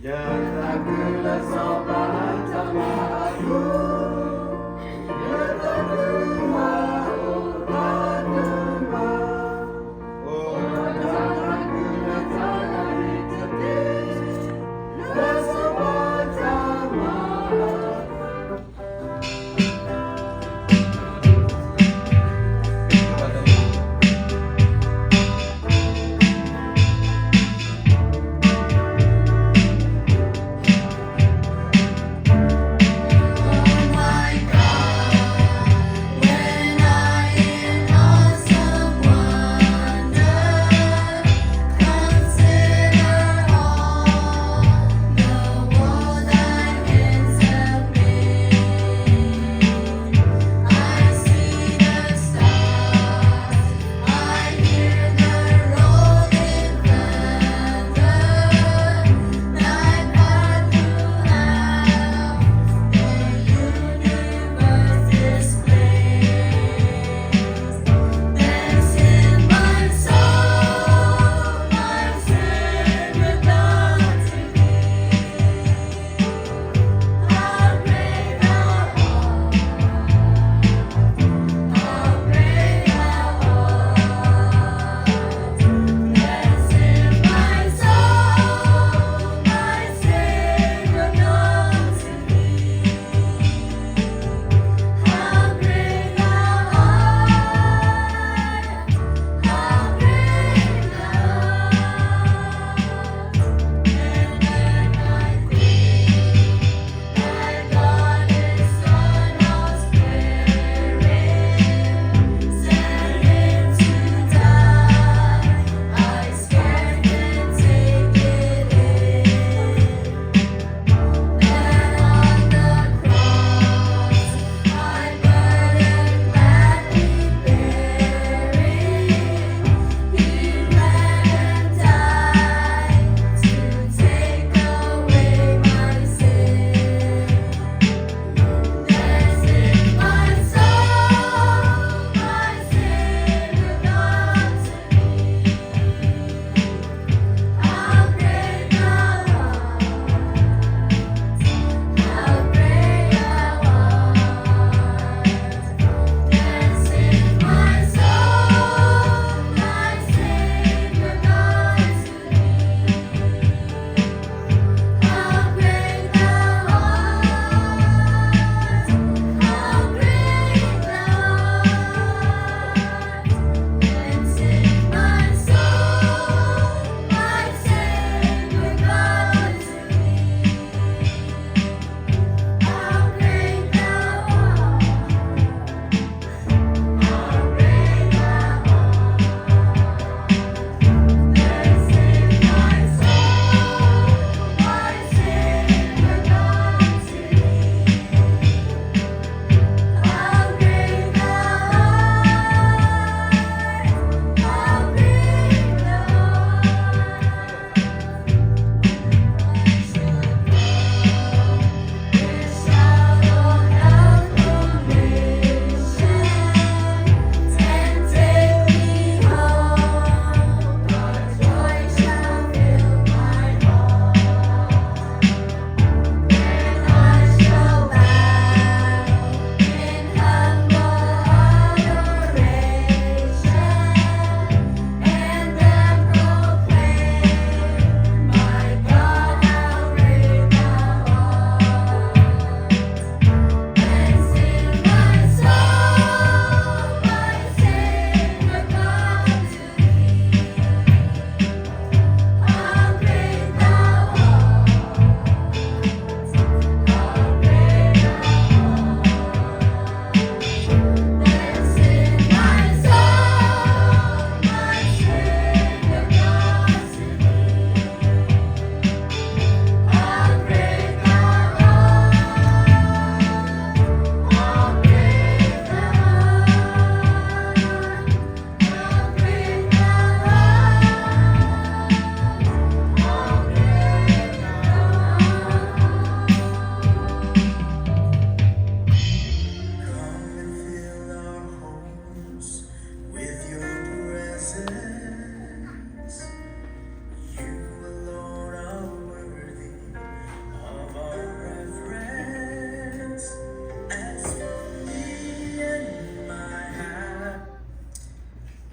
ယသးခုလၢစီၤပၤအတၢ်မၤအဃိ, ယသးခုမၤအိၣ်ဘၣ်ဒိၣ်မး, အိၣ်ဒီးတၢ်သးခုလၢတၢ်ဂ့ၤတက့ၢ်, လၢစီၤပၤအတၢ်မၤအဃိ.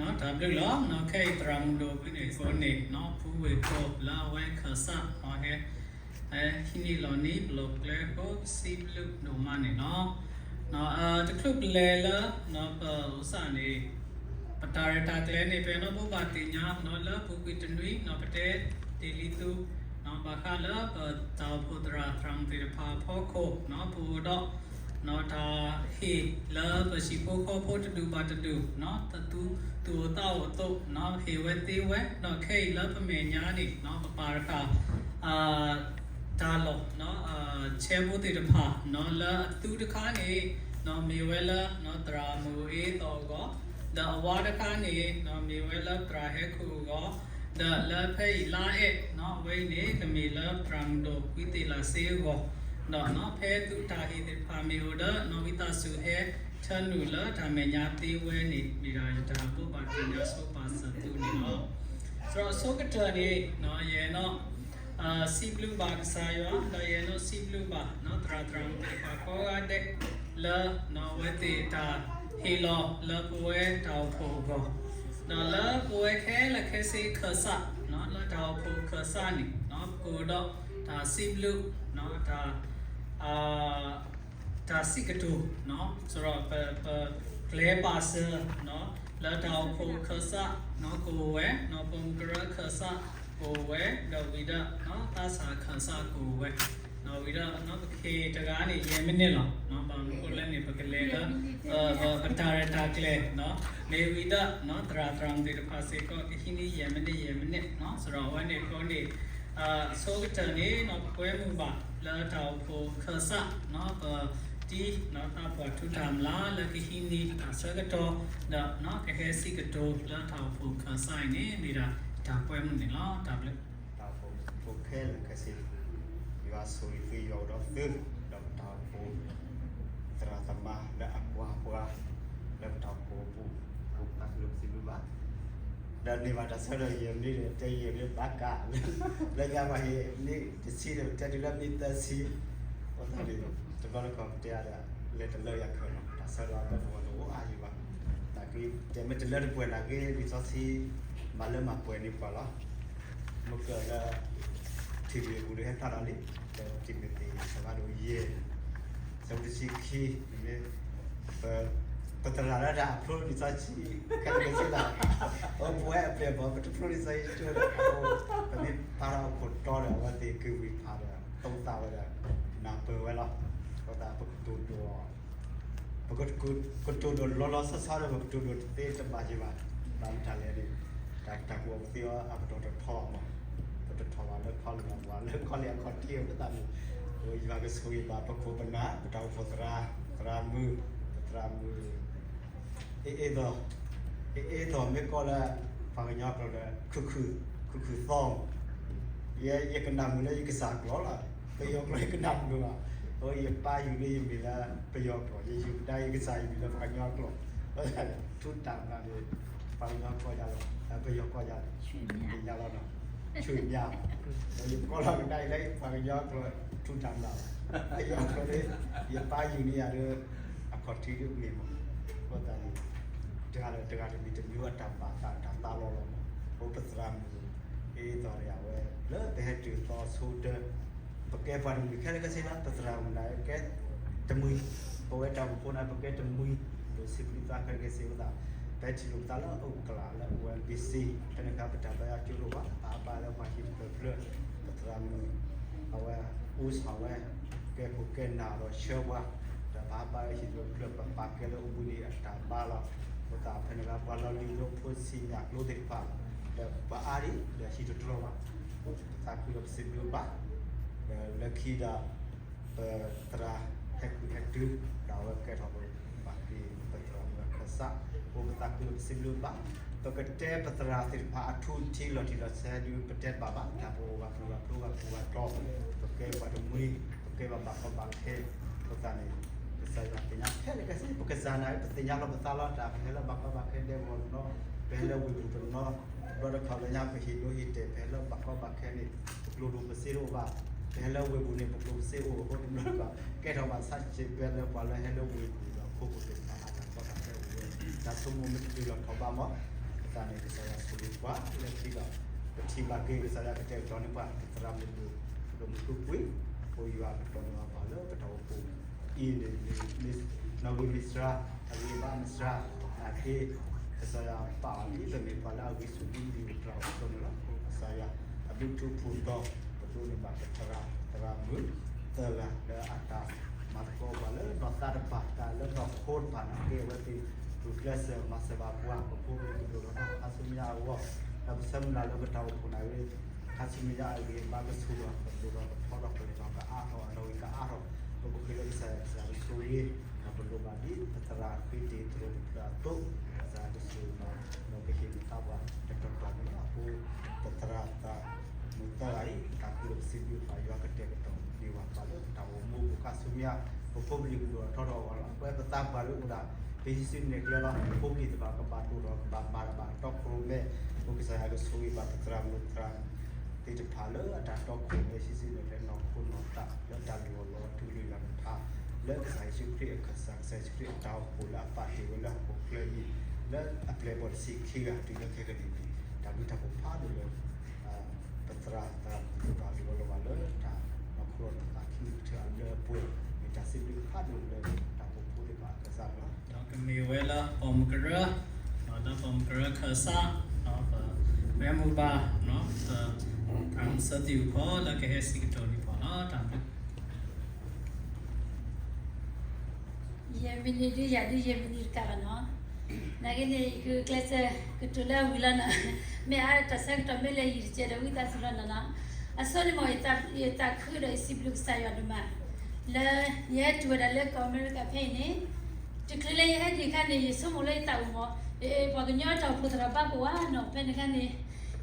တၢ်ဘျုးလီၤ. ခဲအံၤသရၣ်မုၣ်ဒိၣ်ဝံၤန့ၣ်အဃိန့ၣ် ဖုဝ့ၢ်ကိၣ်လၢအဝဲခၢၣ်စး ဟဲ ဟဲဟံးန့ၢ်လီၤနံၤပလီၢ်ပကျဲအဃိ ပစံးဘျုးဒိၣ်မးန့ၣ်လီၤ. တချုးပလဲၤလၢ ပအိၣ်စၢ်န့ၣ် ပတၢ်ရဲၣ်တၢ်ကျဲၤန့ၣ် ပအဲၣ်ဒိးဘိးဘၣ်သ့ၣ်ညါ လၢပူၤကွံာ်တနွံ ပတဲတ့ၢ်လံသု ဘၣ်ဃးလၢပတၢ်အိၣ်ဖှိၣ်သရၣ်သရၣ်မုၣ်သ့ၣ်တဖၣ်အဖီခိၣ် ပအိၣ်ဒီး တၢ်ဟ့ၣ်လၢပဟံၣ်ဖိဃီဖိတဒူၣ်ဘၣ်တဒူၣ် တသူသူၣ်အိၣ်သးအိၣ်အသိး ဟ့ၣ်ဝဲသ့ဝဲ ဒီးခဲအံၤလၢပမဲာ်ညါန့ၣ် ပပာ်တဃာ် တၢ်လီၢ် ဆဲဖိသ့ၣ်တဖၣ် လၢအသူတခါန့ၣ် မ့ၢ်ဝဲလၢ သရၣ်မုၣ်အ့သိးအဂီၢ် ဒီးအဝါတခါန့ၣ် မ့ၢ်ဝဲလၢသရၣ်ဟဲခိၣ်အဂီၢ် ဒီးလၢဖဲအံၤလါအဲၣ် အဝဲအံၤန့ၣ် ကမ့ၢ်လၢသရၣ်မုၣ်ဒိၣ်ကွံသ့ၣ်လးစ့အဂီၢ် ဒီးဖဲသုတၢ်ဟ့ၣ်သ့ၣ်တဖၣ်မ့ၢ်အိၣ်ဒီး နီၢ်ဝံသးစူၤဟဲထၢနုာ်လၢတၢ်မဲာ်ညါသ့ဝဲန့ၣ် မ့ၢ်ဒၣ်ယတၢ်ဘိးဘၣ်သ့ၣ်ညါဆိပာ်စၢၤသုန့ၣ်လီၤ. သရၣ်အဆိကတၢၢ်န့ၣ် ယအဲၣ်ဒိး စံးဘျုးဘၣ်ကစၢ်ယွၤ ဒီးယအဲၣ်ဒိးစံးဘျုးဘၣ် သရၣ်သရၣ်မုၣ်သ့ၣ်တဖၣ်ကိးဂၤဒဲး လၢ အဝဲသ့ၣ်တၢ်ဟ့ၣ်လီၤလၢပဝဲတၢ်အိၣ်ဖှိၣ်အဂီၢ် ဒီးလၢပဝဲခဲလၢာ်ခဲဆ့ခၢၣ်စး လၢတၢ်အိၣ်ဖှိၣ်ခၢၣ်စးန့ၣ် ပအိၣ်ဒီးတၢ်စံးဘျုး တၢ် တၢ်စံးကတိၤ စးထီၣ် ပ ပကျဲၤပာ်စၢၤ လၢတၢ်အိၣ်ဖှိၣ်ခၢၣ်စး ကအိၣ်ဝဲ ပမုၢ်ကရၢခၢၣ်စးကအိၣ်ဝဲ ဒီးဝံၤဒီး သးစၢ်ခၢၣ်စးကအိၣ်ဝဲ ဒီးဝံၤဒီး ပကဟ့ၣ်တဂၤန့ၣ် ယဲၢ်မံးနံးလီၤ. ဘၣ်မနုၤအဃိလဲၣ်န့ၣ် ပကလဲၤလၢ ပတၢ်ရဲၣ်တၢ်ကျဲၤ မ့ၢ်ဝံၤဒီး သရၣ်သရၣ်မုၣ်သ့ၣ်တဖၣ်စ့ၢ်ကီး ကဟံးန့ၢ်ယဲၢ်မံးနံး ယဲၢ်မံးနံး စးထီၣ်ဝဲန့ၣ်အဃိန့ၣ် အဆိကတၢၢ်န့ၣ် ပကွဲမုာ်ဘၣ်လၢတၢ်အိၣ်ဖှိၣ်ခၢၣ်စး ပတံၤ သးပှၢ်ထူတၢ်မျၢ်လၢကဟံးန့ၢ်တၢ်ဆၢကတီၢ် ဒီးကဟဲစံးကတိၤလၢတၢ်အိၣ်ဖှိၣ်ခၢၣ်စးအံၤန့ၣ် မ့ၢ်ဒၣ်တၢ်ကွဲမုာ်န့ၣ်လီၤ. တၢ်ဘျုး တၢ်အိၣ်ဖှိၣ်ဖိခဲလၢာ်ခဲဆ့ ယွၤဆိၣ်ဂ့ၤသု ယွၤအိၣ်ဒီးသု ဒီးပတၢ်အိၣ်ဖှိၣ် သရၣ်သမါလၢအကွၢ်ပှၤ လၢပတၢ်အိၣ်ဖှိၣ်အပူၤ ပသးခုဒီးပစံးဘျုးဘၣ် ဒီးန့ၢ်ဘၣ်တၢ်ဆၢကတီၢ်ယဲၢ်မံးနံးဒီး တဲယဲၢ်မံးနံးဘၣ်ကး လၢညါဘၣ်ယဲၢ်မံးနံးတဆံဒီး ပတဲတုၤလၢမံးနံးသၢဆံ အဃိသတးန့ၣ် တဘျီတခီၣ်ပတဲအါဒီး လဲၤတလၢယၤခဲလၢာ်လီၤ. တၢ်ဆၢကတီၢ်အဘၢၣ်စၢၤတအိၣ်အါယံၤဘၣ်. နာ်က့ တဲမ့ၢ်တလၢတပှဲၤနာ်က့ လံာ်စီဆှံ မၤလၢမၤပှဲၤန့ၢ်ပှၤလီၤ. မ့ၢ်ကလၢ ထံၣ်မ့ၣ်အပူၤဒီးဟဲဖျါလီၤလံ. ဒီးထံၣ်မ့ၣ်သ့ၣ် စးဘၣ်ဒိယဲၢ် ဆၢဖိတဆံခံ မ့ၢ် ပ ပသရၣ်လၢတၢ်အဖျိလံာ်စီဆှံ ခဲလၢာ်ခဲဆ့လီၤ. အိၣ်ပဝဲအပျဲၢ်ဘီ ပတဖျိလံာ်စီဆှံတဖျိဒီး ပမ့ၢ်ဖးထီၣ်အခိၣ်တီဒီး အဝဲသ့ၣ်က့ၤဝံၤဖးဒီး တိသးဝဲဒီး နၢ်ပၢၢ်ဝဲလီၤ. အဃိသတး ပကတိၤဒိၣ် ပက ကတိၤဒိၣ်လီၤလီၤဆီဆီဒီး ပကတိၤဒိၣ်တသ့တဘၣ်ယံၤဘၣ်. ဘၣ်မတၤလဲၣ်န့ၣ် တၢ် တၢ်ကူၣ်ဘၣ်ကူၣ်သ့အီၤ အပတီၢ်တထီၣ်မး, ပတထီၣ်ဘၣ်လၢခီလ့ၣ်ဘၣ် ပှၤလၢခီလ့ၣ်အခီၣ်ထံးအဃိသတးန့ၣ် ယွၤကဆိၣ်ဂ့ၤဘၣ်ပခိၣ်ပနၢ် ပတၢ်အိၣ်ဖှိၣ်သရၣ်, သရၣ်မုၣ်, သရၣ်မုၣ် အ့ၣ်အ့ၣ်သိး, အ့ၣ်အ့ၣ်သိးမ့ၢ်ကိးလၢ ပှၤကညီကျိာ်ဒီး ခုၣ်ခုၣ်သီ, ယဲ ယကနၣ်မုာ်လၢယကစၢ်ကျိာ်လီၤ. ပယီၤကျိာ်ယကနၣ်မုာ်ဘၣ်. အဃိယပၢ်ယုၢ်န့ၢ်ယမံၤလၢပယီၤကျိာ်, ယယုၢ်ကဒါယကစၢ်ယမံၤလၢပှၤကညီကျိာ်, ထူတၢ်မၤန့ၣ် ပှၤကညီကိးယၤလီၤ, ပယီၤကိးယၤလီၤ, ဆူညါလီၤနီၤ, ဆူညါ, ယကိးလီၤကဒါအံၤလၢပှၤကညီကျိာ် ထူတၢ်မၤဘၣ်, ပယီၤကျိာ်န့ၣ် ယပၢ်ယုၢ်န့ၢ်ယၤဒီး အခီၣ်ထံးဒ်မ့ၢ်မး, အဃိသတးန့ၣ် တဂၤဒီးတဂၤတမံၤတမံၤအတၢ်ဘၣ်သးတၢ်သးလီၤလီၤမး, အိၣ်ပသရၣ်မုၣ် အ့ၣ်အ့ၣ်သိးဒီးယၤဝဲ လၢပဟဲတုၤသီဆိကတၢၢ် ပကဲပှၤတမှံၤခဲလၢာ်ခဲဆ့လီၤ. ပသရၣ်မုၣ်န့ၣ်ကဲတမှံၤ, ပဝဲတၢ်အိၣ်ဖှိၣ်ဖိန့ၣ် ပကဲတမှံၤ, ပစံးဘျုးသးခဲလၢာ်ခဲဆ့အဃိသတး, ပဟဲထံၣ်လိာ်ပသးလၢအအိၣ်ကလးလၢအိၣ်ဝဲ ဘံၣ်စံ, ဖဲန့ၣ်အခါပတၢ်ဘါယွၤကၠိလိာ်ပှၤ, ပဟးဘါလၢပှၤဟံၣ်တဖျၢၣ်ဖျၢၣ်, ပသရၣ်မုၣ် အဝဲ အူစီၣ်ဝဲ ကဲခိၣ်ကဲနၢ်ဒီးဆှၢပှၤ, ဒီးပဟးဘါလၢဟံၣ်တဖျၢၣ်ဖျၢၣ် ပပာ်ကဲလၢအိၣ်ဘှံးနံၤအတၢ်ဘါလီၤ. အဃိသတးဖဲန့ၣ်အခါ ပှၤလီၤဒံးဖိဆံးညၣ်ကျိသ့ၣ်တဖၣ် ဒီးပှၤအါဒံး ဒီးဟံၣ်တတြီဘၣ်, ပသးခုဒီးပစံးဘျုးဘၣ်, ဒီးလၢခံဒီး ပသရၣ်ဟဲခူၣ်ဟဲတုၤ, ဒီးအဝဲကဲထီၣ်ပဘၣ်က့ၤ ပသရၣ်မုၣ်အခၢၣ်စး, အိၣ်ပသးခုဒီးပစံးဘျုးဘၣ်, ပကတဲပသရၣ်သ့ၣ်တဖၣ်အထူအထံးလီၤတံၢ်လီၤဆဲးဒုး ပတဲတဘၣ်ဘၣ်, တၢ်ပအိၣ်ဂၤပူၤဂၤဖျိဂၤပူၤဂၤတီၤ, ပကဲပှၤတမှံၤ, ပကဲဘၣ်ဘၣ်ကီဘၣ်ခဲ, အဃိသတးန့ၣ် ကစၢ်ယွၤသ့ၣ်ညါခဲလၢာ်ခဲဆ့, ပကစၢ်နာ် ပသ့ၣ်ညါလီၤပသးလီၤ, တၢ်ပဟဲလၢဘၣ်ကီဘၣ်ခဲဒဲကဝီၤတနီၤ, ပဟဲလၢဝ့ၢ်ပူၤတနီၤ, တဘျီတခီၣ်လၢညါပဟ့ၣ်ဒိဟ့ၣ်တဲာ် ပဟဲလၢဘၣ်ကီဘၣ်ခဲန့ၣ် ပကျိၤဒိၣ်ပစ့တအိၣ်ဘၣ်, ပဟဲလၢဝ့ၢ်ပူၤန့ၣ် ပကျိၤပစ့အိၣ်အဃိ တဘျီတခီၣ် ကဲထီၣ်ဘၣ်ဆၣ်စ့ၢ်ကီးလၢပှၤလၢဟဲလၢဝ့ၢ်ပူၤဒီးခိၣ်ခိၣ်သ့ၣ်တဖၣ်အတၢ်ကီတၢ်ခဲအိၣ်ဝဲ, တၢ်ဆိကမိၣ်မ့ၢ်တတုၤလီၤထီၣ်ဘးမး, တၢ်န့ၣ်ကစၢ်ယွၤဆိၣ်ဂ့ၤပှၤလၢခံဒီး ပထံၣ်ဘၣ်က့ၤကစၢ်ယွၤကတဲာ်ကတီၤန့ၢ်ပှၤ ပသရၣ်မုၣ်ဒိၣ် ဒိၣ်မုၢ်ကျိၤကွံာ် အဃိယွၤကတီၤန့ၢ်ပှၤလၢပတၢ်အိၣ်ဖှိၣ်အံၤန့ၣ် နီၣ်ဂံၢ်မ့ၢ်စှၤ အဂံၢ်ဘါမ့ၢ်စှၤ နာ်က့ ကစၢ်ယွၤပာ်အီၤဒ်သိးမ့ၢ်ပှၤလၢအဂံၢ်ဆူၣ်ဒ်အံၤ ပတြၢၤအီၤအသိးန့ၣ်လီၤ. ကစၢ်ယွၤအဘျုးထူဖှိၣ်ဒီး ပဒိးန့ၢ်ဘၣ်ပသရၣ် သရၣ်မုၣ်သၢဂၤလၢအတၢ်မၤသကိးပှၤလၢနီၢ်သးတဖၣ် တၢ်လၢနီၢ်ခိတဖၣ်န့ၣ် ကဲအဝဲသ့ၣ် ဂုာ်ကျဲးစၢးမၤစၢၤဘၣ်ပှၤ ပဖိပလံၤကဒိၣ်ထီၣ်ထီထီၣ်ခါဆူညါအဂီၢ် ဒီးပဆၢမုၢ်လၢ်လၢပတၢ်အိၣ်ဖှိၣ်န့ၣ်ဂ့ၤ ခါဆူညါအဂ့ၤ ဘၣ်ကဆူၣ်ထီၣ် ကဒိၣ်ထီၣ်ကထီထီၣ် ကလဲၤထီၣ်ကအါထီၣ် အနီၣ်ဂံၢ်ကအါထီၣ် ပပဃ့လၢကစၢ်ယွၤ ကစၢ်ယွၤကဆိၣ်ဂ့ၤ ဒီးပလိၣ်ဘၣ်ဒ်ပသရၣ်ဃ့တ့ၢ်သရိာ်တဖျၢၣ်အသိး ကစၢ်ယွၤကဆိၣ်ဂ့ၤဒီး ဒီးကဟ့ၣ်လီၤသးပှၤတတီၤတီၤန့ၣ်လီၤ. အဃိ ပသရၣ်သး မုၢ်သၢဂၤအံၤ တၢ်ဃုလိာ်ပစံးဘျုးဘၣ်ယွၤကတဲာ်ကတီၤန့ၢ်ပှၤလၢပတၢ်အိၣ်မူပူၤခါဆူညါ ပဖိပလံၤကဒိၣ်ထီၣ်ထီထီၣ်အဂီၢ်လီၤ. ပဝဲပသးပှၢ်လၢအိၣ်ဒၣ် ပဟံးစုနဲၣ်ကျဲလီၤ ပဖိပလံၤတဖၣ်ကဘၣ်ဒိၣ်ထီၣ် ကဘၣ်မၤတၢ်ဘၣ်တီခိၣ်ရိၣ်မဲ အဃိကစၢ်ယွၤကဆိၣ်ဂ့ၤဘၣ်ပသရၣ်မုၣ်သရၣ် သ့ၣ်တဖၣ်လၢအတၢ်တီခိၣ်ရိၣ်မဲ ဟံးစုနဲၣ်ကျဲနီၢ်ခိနီၢ်သး လၢတၢ်လုၢ်အီၣ်လီၤအီၤ တူၢ်လိာ်ယွၤမုၢ်ထါ လၢကစၢ်ယ့ၣ်ၡူးခရံာ်အခၢၣ်စး ကစၢ်ယ့ၣ်ၡူးခရံာ်အတၢ်အိၣ်ဖှိၣ်လၢအပာ်တ့ၢ်ဝဲလၢဟီၣ်ခိၣ်ချၢအံၤ လၢအပျဲၢ်အဘီၣ်တဆံခံဂၤတုၤလၢခဲကနံၣ်အံၤ တၢ်ဘျုးတၢ်ဖှိၣ်ဖးဒိၣ်လၢ ပသရၣ်သရၣ်မုၣ်သ့ၣ်တဖၣ် ဒိၣ်လီၤဘၣ်လၢတၢ်နီၢ်ခိနီၢ်သးခံကတၢၢ်အလၢအပှဲၤ မ့ၢ်တၢ်စံးဘျုးဖးဒိၣ်လၢတၢ်အိၣ်ဖှိၣ်သ့ၣ်တဖၣ်အကစၢ်န့ၣ်လီၤ. ဒီးကမ့ၢ်ဝဲလၢပိာ်မုၣ်ကရၢ, လၢပိာ်မုၣ်ကရၢခၢၣ်စး, ဒီးပဝဲမုၢ်ဘၣ်, သရၣ်မုၣ်စၢသံၣ်အူဖီ လၢကဟဲစံးကတိၤန့ၢ်ပှၤလီၤ. တၢ်ဘျုး ယဲၢ်မံးနံးဒုး ယၤဒုး ယဲၢ်မံးနံးတကးဘၣ်နီၤ. နာ်က့န့ၣ် ယကျဲးစၢးကတိၤလၢအဝံၤလီၤနီၤ. မ့ၢ်အါတၢ်ဆၢကတီၢ်မ့ၢ်လၢယံာ်တကဲးဒီး ဝံသးစူၤလီၤနီၤနီၤ. အဆိန့ၣ်မ့ၢ် ယသးခုဒီးယစံးဘျုးကစၢ်ယွၤဒိၣ်မး လၢယဟဲတုၤဝဲဒၣ်လၢကီၢ်အမဲရကၤဖဲအံၤန့ၣ် တချုးလၢယဟဲဒံးအခါန့ၣ် ယဆိကမိၣ်လၢယသးအိၣ်မး ပှၤကညီတၢ်အိၣ်ဖှိၣ်သရၣ်ဘၣ်ကဝါနီၤ. ဖဲန့ၣ်အခါန့ၣ်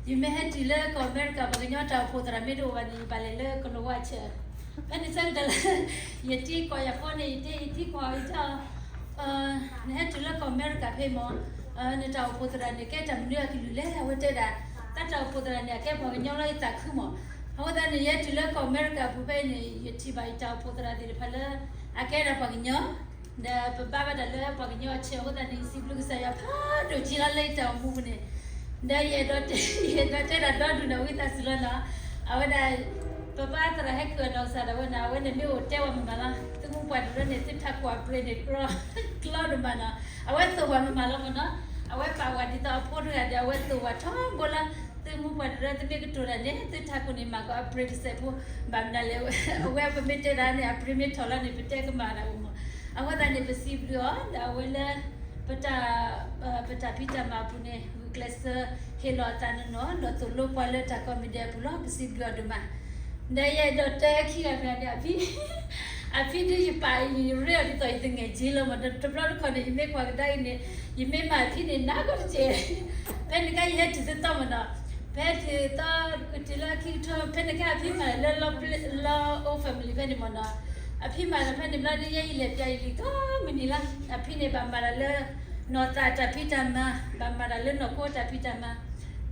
ယမ့ၢ်ဟဲတုၤလၢကီၢ်အမဲရကၤ ပှၤကညီတၢ်အိၣ်ဖှိၣ်သရၣ်မ့ၢ်တအိၣ်ဘၣ်န့ၣ် ယဘၣ်လဲၤလၢကလီၤဝါဆဲး ဖဲန့ၣ်ဆၢကတီၢ်လၢ ယတံၤကွၢ်ယၤဖီန့ၣ် ယတဲ ယတံၤကွၢ်အီၤ ယတဲအီၤ နဟဲတုၤလၢကီၢ်အမဲရကၤဖဲမး နတၢ်အိၣ်ဖှိၣ်သရၣ်န့ၣ် ကဲတၢ်မနုၤအကလုၢ်လဲၣ်. အဝဲတဲဒၣ် တၢ်အိၣ်ဖှိၣ်သရၣ်န့ၣ် အကဲပှၤကညီလီၤ ယသးခုမး. အဃိသတးန့ၣ် ယဟဲတုၤလၢကီၢ်အမဲရကၤအပူၤဖဲအံၤန့ၣ် ယထံၣ်ဘၣ်ယတၢ်အိၣ်ဖှိၣ်သရၣ်သ့ၣ်တဖၣ်လၢ အကဲဒၣ်ပှၤကညီ ဒီးပဘါဘၣ်တၢ်လၢပှၤကညီအဆဲးအဃိသတးန့ၣ် ယစံးဘျုးကစၢ်ယွၤဖးဒိၣ်က့ၤလီၤလၢယတၢ်အိၣ်မူပူၤန့ၣ် ဒီးယအဲၣ်ဒိးတဲ ယအဲၣ်ဒိးတဲဒၣ်ဒီဒူၣ်န့ၣ် ဝံသးစူၤလီၤနီၤ. အဝဲဒၣ် ပပၢ်သရၣ်ဟဲကုၢ်အနီၢ်ကစၢ်ဒၣ်ဝဲန့ၣ် အဝဲန့ၣ်မ့ၢ်အိၣ်တဲဝဲမးမးလီၤ. သုမူပှၢ်တရၢန့ၣ် သုထးခိၣ်အပှ့ၤန့ၣ် ကျီဒိၣ်မးနီၤ. အဝဲသိၣ်ဝဲမးမးလီၤမးနီၤ. အဝဲပာ်ဝဲဒ်သိးအဖိတဂၤဒီး အဝဲသိၣ်ဝဲထီဘိလီၤ. သုမူပှၢ်တရၢ သုမ့ၢ်ကတိၤတၢ်န့ၣ် သုထးခိၣ်န့ၣ် မၤကီးအပှ့ၤတစဲးဖိ ဘၣ်မနုၤလဲၣ် အဝဲပမ့ၢ်တဲဒၣ်န့ၣ် အပှ့ၤမ့ၢ်ထီၣ်လီၤန့ၣ် ပတဲကမၣ်ဒၣ်အိၣ်မး. အဃိသတးန့ၣ် ပစံးဘျုးအီၤ ဒီးအဝဲလၢ ပတၢ် ပတၢ်ဖံးတၢ်မၤအပူၤန့ၣ် ဂုာ်ကျဲးစၢး ဟ့ၣ်လီၤအသးနီၢ်နီၢ် ဒီးသိၣ်လိပှၤလၢတၢ်ကိးမံၤဒဲးအပူၤလီၤ. ပစံးဘျုးအီၤဒိၣ်မး. ဒီးယအဲၣ်ဒိးတဲခံဂၤတဂၤန့ၣ် အဖံ အဖံဒ်ယပာ်အံၤ ယရ့အီၤဒ်သိးယသငဲၣ်က့လီၤမး. တဘျီတခီၣ်န့ၣ် ယမ့ၢ်ကွၢ်ကဒါအံၤန့ၣ် ယမ့ၢ်မၤအဖံန့ၣ် နးကီတက့ၢ်. ဖဲန့ၣ်အခါ ယဟဲတုၤသတီမးနီၤ. ဖဲတုၤသီ ကတုၤလၢခံကထိ ဖဲန့ၣ်အခါအဖံမၤလၢ လီ Old Family ဖဲန့ၣ်မးနီၤ. အဖံမၤလၢဖဲန့ၣ်ဘျီဒ်ယဲအံၤလဲၤပျးယလံၤကိးမုၢ်နံၤလီၤ. အဖံန့ၣ် ဘၣ်မၤတၢ်လၢ နီၢ်သးတၢ်ဖံးတၢ်မၤ, ဘၣ်မၤတၢ်လၢနီၢ်ခိတၢ်ဖံးတၢ်မၤ.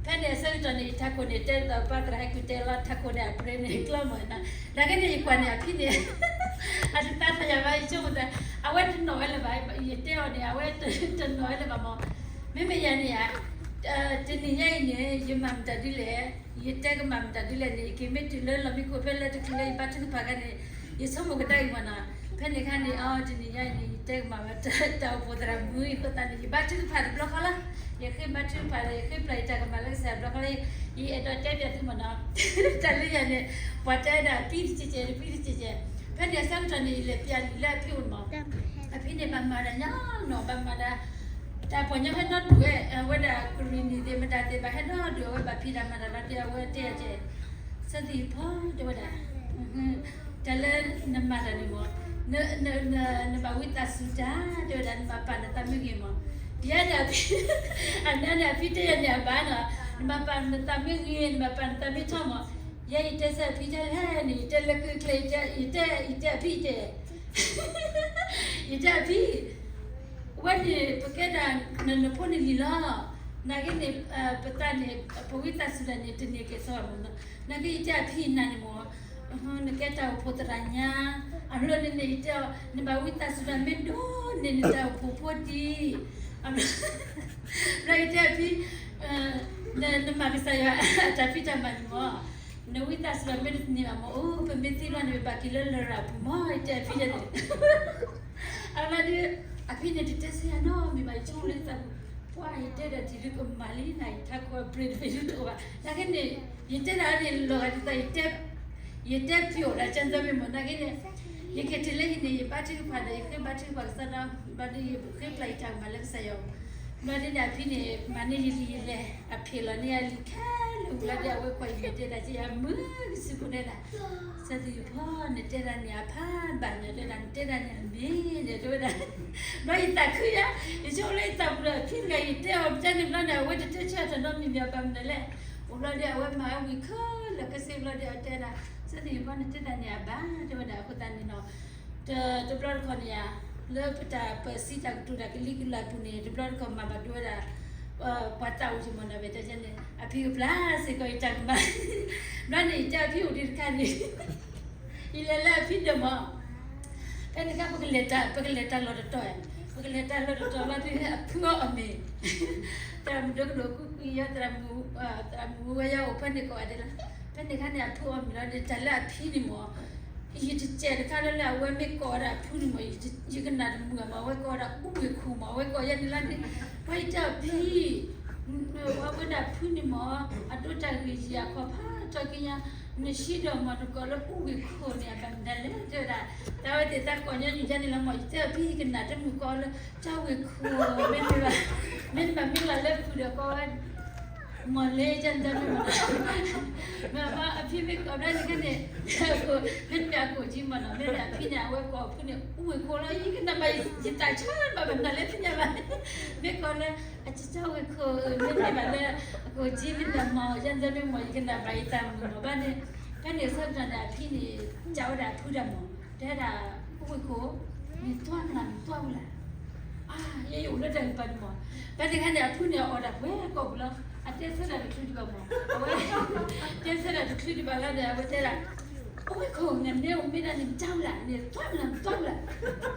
ဖဲန့ၣ်အဆၢကတီၢ်န့ၣ် ယထးခိၣ်န့ၣ် တဲသိးပၢ်သရၣ်ဟဲကုၢ်တဲလီၤ ထးခိၣ်န့ၣ် အပှ့ၤန့ၣ်ကျီမးနီၤ. နာ်က့န့ၣ် ယကွၢ်န့ၣ် အဖံန့ၣ် အတသးထီၣ်ယၤဘၣ် ယဆိကမိၣ်သး အဝဲတနီၣ်ဝဲလၢၤဘၣ်. ယတဲအီၤန့ၣ် အဝဲတနီၣ်ဝဲလၢၤဘၣ်မး. မ့မ့ၢ်ယၤန့ၣ်ဧါ တနံၤညါအံၤန့ၣ် ယမၤမတၤဒ်လဲၣ်, ယတဲကမၣ်မတၤဒ်လဲၣ်န့ၣ် ယက့ၤမ့ၢ်တုၤလၢလီၢ်မံခိၣ်ဖဲလၢတချုးလၢယဘါထုကဖၣ်အခါန့ၣ် ယဆိကမိၣ်ကဒါအံၤမးနီၤ. ဖဲန့ၣ်အခါန့ၣ် အီ တနံၤညါအံၤန့ၣ် ယတဲကမၣ်ဝဲတၢ်အိၣ်ဖှိၣ်သရၣ်မုၣ်အံၤအဃိသတးန့ၣ် ယဘါထုကဖၣ်တဘျီဃီလီၤ. ယဃ့ဘါထုကဖၣ်ဒီး ယဃ့ပျၢ်ယတၢ်ကမၣ်လၢကစၢ်တဘျီဃီလီၤ. ယအဲၣ်ဒိးတဲပျးသုမးနီၤ. တၢ်လၢယၤန့ၣ် ပှၤတဲဒၣ်အဖံတစဲးကဲး တဖံတစဲးကဲး. ဖဲန့ၣ်အဆၢကတီၢ်န့ၣ် ယလဲၤပျးလံာ်လၢအဖံအိၣ်န့ၣ်မး. အဖံန့ၣ် ဘၣ်မၤတၢ်ညီနီၤ ဘၣ်မၤတၢ် တၢ်ပှၤညီဟဲဒီဒူၣ်ဝဲ အဝဲဒၣ်ကရံၣ်နံၤသ့ၣ် မတၤသ့ၣ် ဘၣ်ဟဲဒီဒူၣ် အဝဲဘၣ်ဖံးတၢ်မၤတၢ်လီၤ တဲအဝဲတဲယၤကဲ စၢသံၣ်ဖီ တဲဝဲဒၣ် တၢ်လၢနမၤတၢ်န့ၣ်မး နဘၣ်ဝံသးစူၤတၢ် တဲဝဲဒၣ် နဘၣ်ပာ်နသးမ့ၢ်ဂ့ၤမး. ယဲဒၣ် အန့ၣ်န့ၣ် အဖံတဲယၤန့ၣ် အဘၣ်နီၤ နဘၣ်ပာ်နသးမ့ၢ်ဂ့ၤ နဘၣ်ပာ်နသးမ့ၢ်ထီမး. ယဲယတဲဆၢအဖံတဲလဲၣ်န့ၣ် ယတဲလၢကုၢ်ကျဲ ယတဲ ယတဲအဖံတဲ ယတဲအဖံ ဝဲန့ၣ် ပကဲဒၣ်နဖိနလံၤလီၤ. နာ်က့န့ၣ် ပသးန့ၣ် ပဝံသးစူၤတၢ်န့ၣ် တန့ၢ်က့ၤစီဘၣ်မးနီၤ. နာ်က့ယတဲအဖံနၤန့ၣ်မး နကဲတၢ်အိၣ်ဖှိၣ်သရၣ်ညါ အဘျီန့ၣ်န့ၣ် ယတဲအီၤ နဘၣ်ဝံသးစူၤတၢ်မ့ၢ်ဒိၣ်န့ၣ် နတၢ်အိၣ်ဖှိၣ်ဖိဒံး ဘျီယတဲအဖံ နမၤကစၢ်ယွၤအတၢ်ဖံးတၢ်မၤန့ၣ်မ့ၢ်, နဝံသးစူၤမ့ၢ်တသန့ၤဘၣ်မ့ၢ် အိၣ် ပမ့ၢ်သံဘျီန့ၣ် ပဘၣ်က့ၤလၢလရာ်ပူၤမ့ၢ် ယတဲအဖံန့ၣ်, အဝဲဒုး အဖံန့ၣ်တတဲဆၢယၤနီတမံၤဘၣ် ယဆိကမိၣ်လၢယသးပူၤ, ပှၤယတဲဒၣ်ဒ်လၢကမၤလံနၤ ယထးခိၣ်အပျ့ၤတဘ့ၣ်ဒုးတအိၣ်ဘၣ် နာ်က့န့ၣ်, ယတဲဒၣ်န့ၣ်လီၤဂာ်ဒ်သိး ယတဲဖျိးဒၣ်ကၢ်သၢမ့ၢ်မ့ၢ် နာ်က့န့ၣ်, ယက့ၤတုၤလၢဟံၣ်န့ၣ် ယဘါထုကဖၣ်ဒီး ယဃ့ဘါထုကဖၣ်ကစၢ်ဒီး ဘျီဒုးယဃ့ပျၢ်ယတၢ်ကမၣ်လၢကစၢ်ယွၤ, ဘျီဒုးန့ၣ်အဖံန့ၣ် မၤန့ၢ်ယလံာ်ယလဲၢ် အဖံးလီၤန့ၢ်ယလံာ်ခဲလၢာ် ဘျီဒုးအဝဲကွၢ်ယမဲာ်တဲဒၣ်က့ၤယၤ မုာ်ကစုဖိတဲဒၣ်, စီၤသယုၢ်ဖီ နတဲဒၣ်န့ၣ်အဖးဘၣ်ညါတဲဒၣ် နတဲဒၣ်န့ၣ်အမ့ၢ်န့ၣ်တဲဝဲဒၣ်, ဘျီယသးခုယၤ, ယဆိကမိၣ်လၢယသးပူၤဒီး အဖံတဂၤယတဲအီၤပတဲန့ၣ်ဘျီန့ၣ် အဝဲတတဲဆၢတၢ်နီတမံၤဘၣ် ဘၣ်မနုၤလဲၣ်, အိၣ်ဘျီဒုးအဝဲမၤအဝံၤခဲလၢာ်ခဲဆ့ဘျီဒုးအတဲဒၣ်, စီၤသယုၢ်ဖီ နတဲဒၣ်န့ၣ်အဘၣ် တဲဝဲဒၣ် အဃိသတးန့ၣ်နီၤ တဘျီတခီၣ်န့ၣ်ဧါ, လၢပတၢ်ပၢၢ်ဆံးတၢ်ကတိၤတၢ်ကလံၤကလၤပူၤန့ၣ် တဘျီတခီၣ်မၤဘၣ်ဒိဝဲဒၣ် ပှၤသးဝံၣ်ယမီၢ်နီၤ ဘၣ်တဲန့ၣ် အဖံကပျၢ်စ့ၢ်ကီးယတၢ်ကမၣ်, ဘျီန့ၣ် ယတဲအဖံအိၣ်ဒံးတခါန့ၣ် ယလဲၤလၢအဖံဒၢးမီၢ်, ဖဲန့ၣ်အခါ ပကလဲၤတၢ် ပကလဲၤတၢ်လီၢ်တတီၤ, ပကလဲၤတၢ်လီၢ်တတီၤလီၤဒုး အဖုအီၣ်မ့ၤ, သရၣ်မုၣ်ဒိကနၣ်ကူကွံာ်ယၤ သရၣ်မုၣ်ဝဲယၤအိၣ်ဖဲန့ၣ်ကိးဂၤဒဲးလီၤ, ဖဲန့ၣ်အခါန့ၣ် အဖုအီၣ်မ့ၤလီၤဒီး တၢ်လၢအဖံန့ၣ်မီၢ် ယတစဲးတခါလၢ လၢအဝဲမ့ၢ်ကိးဝဲဒၣ်အဖုန့ၣ်မီၢ် ယကနၣ်တမုာ်ဘၣ်မီၢ် အဝဲကိးဝဲဒၣ်အူဝ့ၢ်ခိၣ်မီၢ် အဝဲကိးယၤန့ၣ်လီၤန့ၣ်, ပှၤယတဲအီၤဖံ, အဝဲဒၣ်ဖုန့ၣ်မီၢ် အဒိတၢ်ဂ့ၢ်ယံၤအခီၣ်ဖးထီက့ညါ, နဆံးဒီးမီၢ်တကိးလၢအူဝ့ၢ်ခိၣ်န့ၣ် အဘၣ်မနုၤလဲၣ် တဲဝဲဒၣ်, တၢ်ဝဲသ့ၣ်တၢ်ကိးညီနုၢ်ယၤန့ၣ်လီၤမီၢ် ယတဲအီၤဖံ ယကနၣ်တမုာ်ကိးလၢ ကၠီဝ့ၢ်ခိၣ် မ့တမ့ၢ်ဘၣ်, မ့တမ့ၢ်ဘၣ်မ့ၢ်လီၤလၢဖုဒီးကိးဝဲ မီၢ်လ့ကၢ်န့ၣ်တမ့ၢ်ဘၣ်, မ့ၢ်အဖံမ့ၢ်ကိးဘျီန့ၣ်ခဲန့ၣ်, မ့တမ့ၢ်အကိးကၠံမီၢ်နီၤ မ့တမ့ၢ်အဖံန့ၣ် အဝဲကိးအဖုန့ၣ် အူဝ့ၢ်ခိၣ်လီၤ ယကနၣ်ဘၣ်ယသးဆါဘၣ် ဘၣ်မနုၤလဲၣ်သ့ၣ်ညါဘၣ်, မ့ၢ်ကိးလၢ အကၠီဝ့ၢ်ခိၣ် မ့တမ့ၢ်ဘၣ်လၢ အကိးကၠံမ့တမ့ၢ်မီၢ် ယၤန့ၣ်တမ့ၢ်မီၢ် ယကနၣ်ဘၣ်ယသးမုာ်မီၢ်ဘၣ်န့ၣ်, ဖဲန့ၣ်အဆၢကတီၢ်န့ၣ် အဖံန့ၣ် ကးဝဲဒၣ်အဖုဒၣ်မီၢ် တဲဒၣ် အူဝ့ၢ်ခိၣ် နသွါမနုၤနသွါဝဲလဲၣ်, အါ ယဲယအိၣ်လၢတၢ်ဂ့ၢ်ပာ်န့ၣ်မီၢ်, ဖဲန့ၣ်အခါန့ၣ် အဖုန့ၣ်အီၣ်တၢ်ပှဲၤကိာ်ပူၤလီၤ အတဲဆၢတၢ်တချုးဒံးဘၣ်မီၢ် အဝဲ တဲဆၢတၢ်တချုးဒံးဘၣ်လီၤဒီး အဝဲတဲဒၣ် အူဝ့ၢ်ခိၣ် နမ့ၢ်အိၣ်မ့ၢ်ဒၣ်န့ၣ် နတၢ်ဝဲလဲၣ် နသွါမနုၤနသွါဝဲလဲၣ်,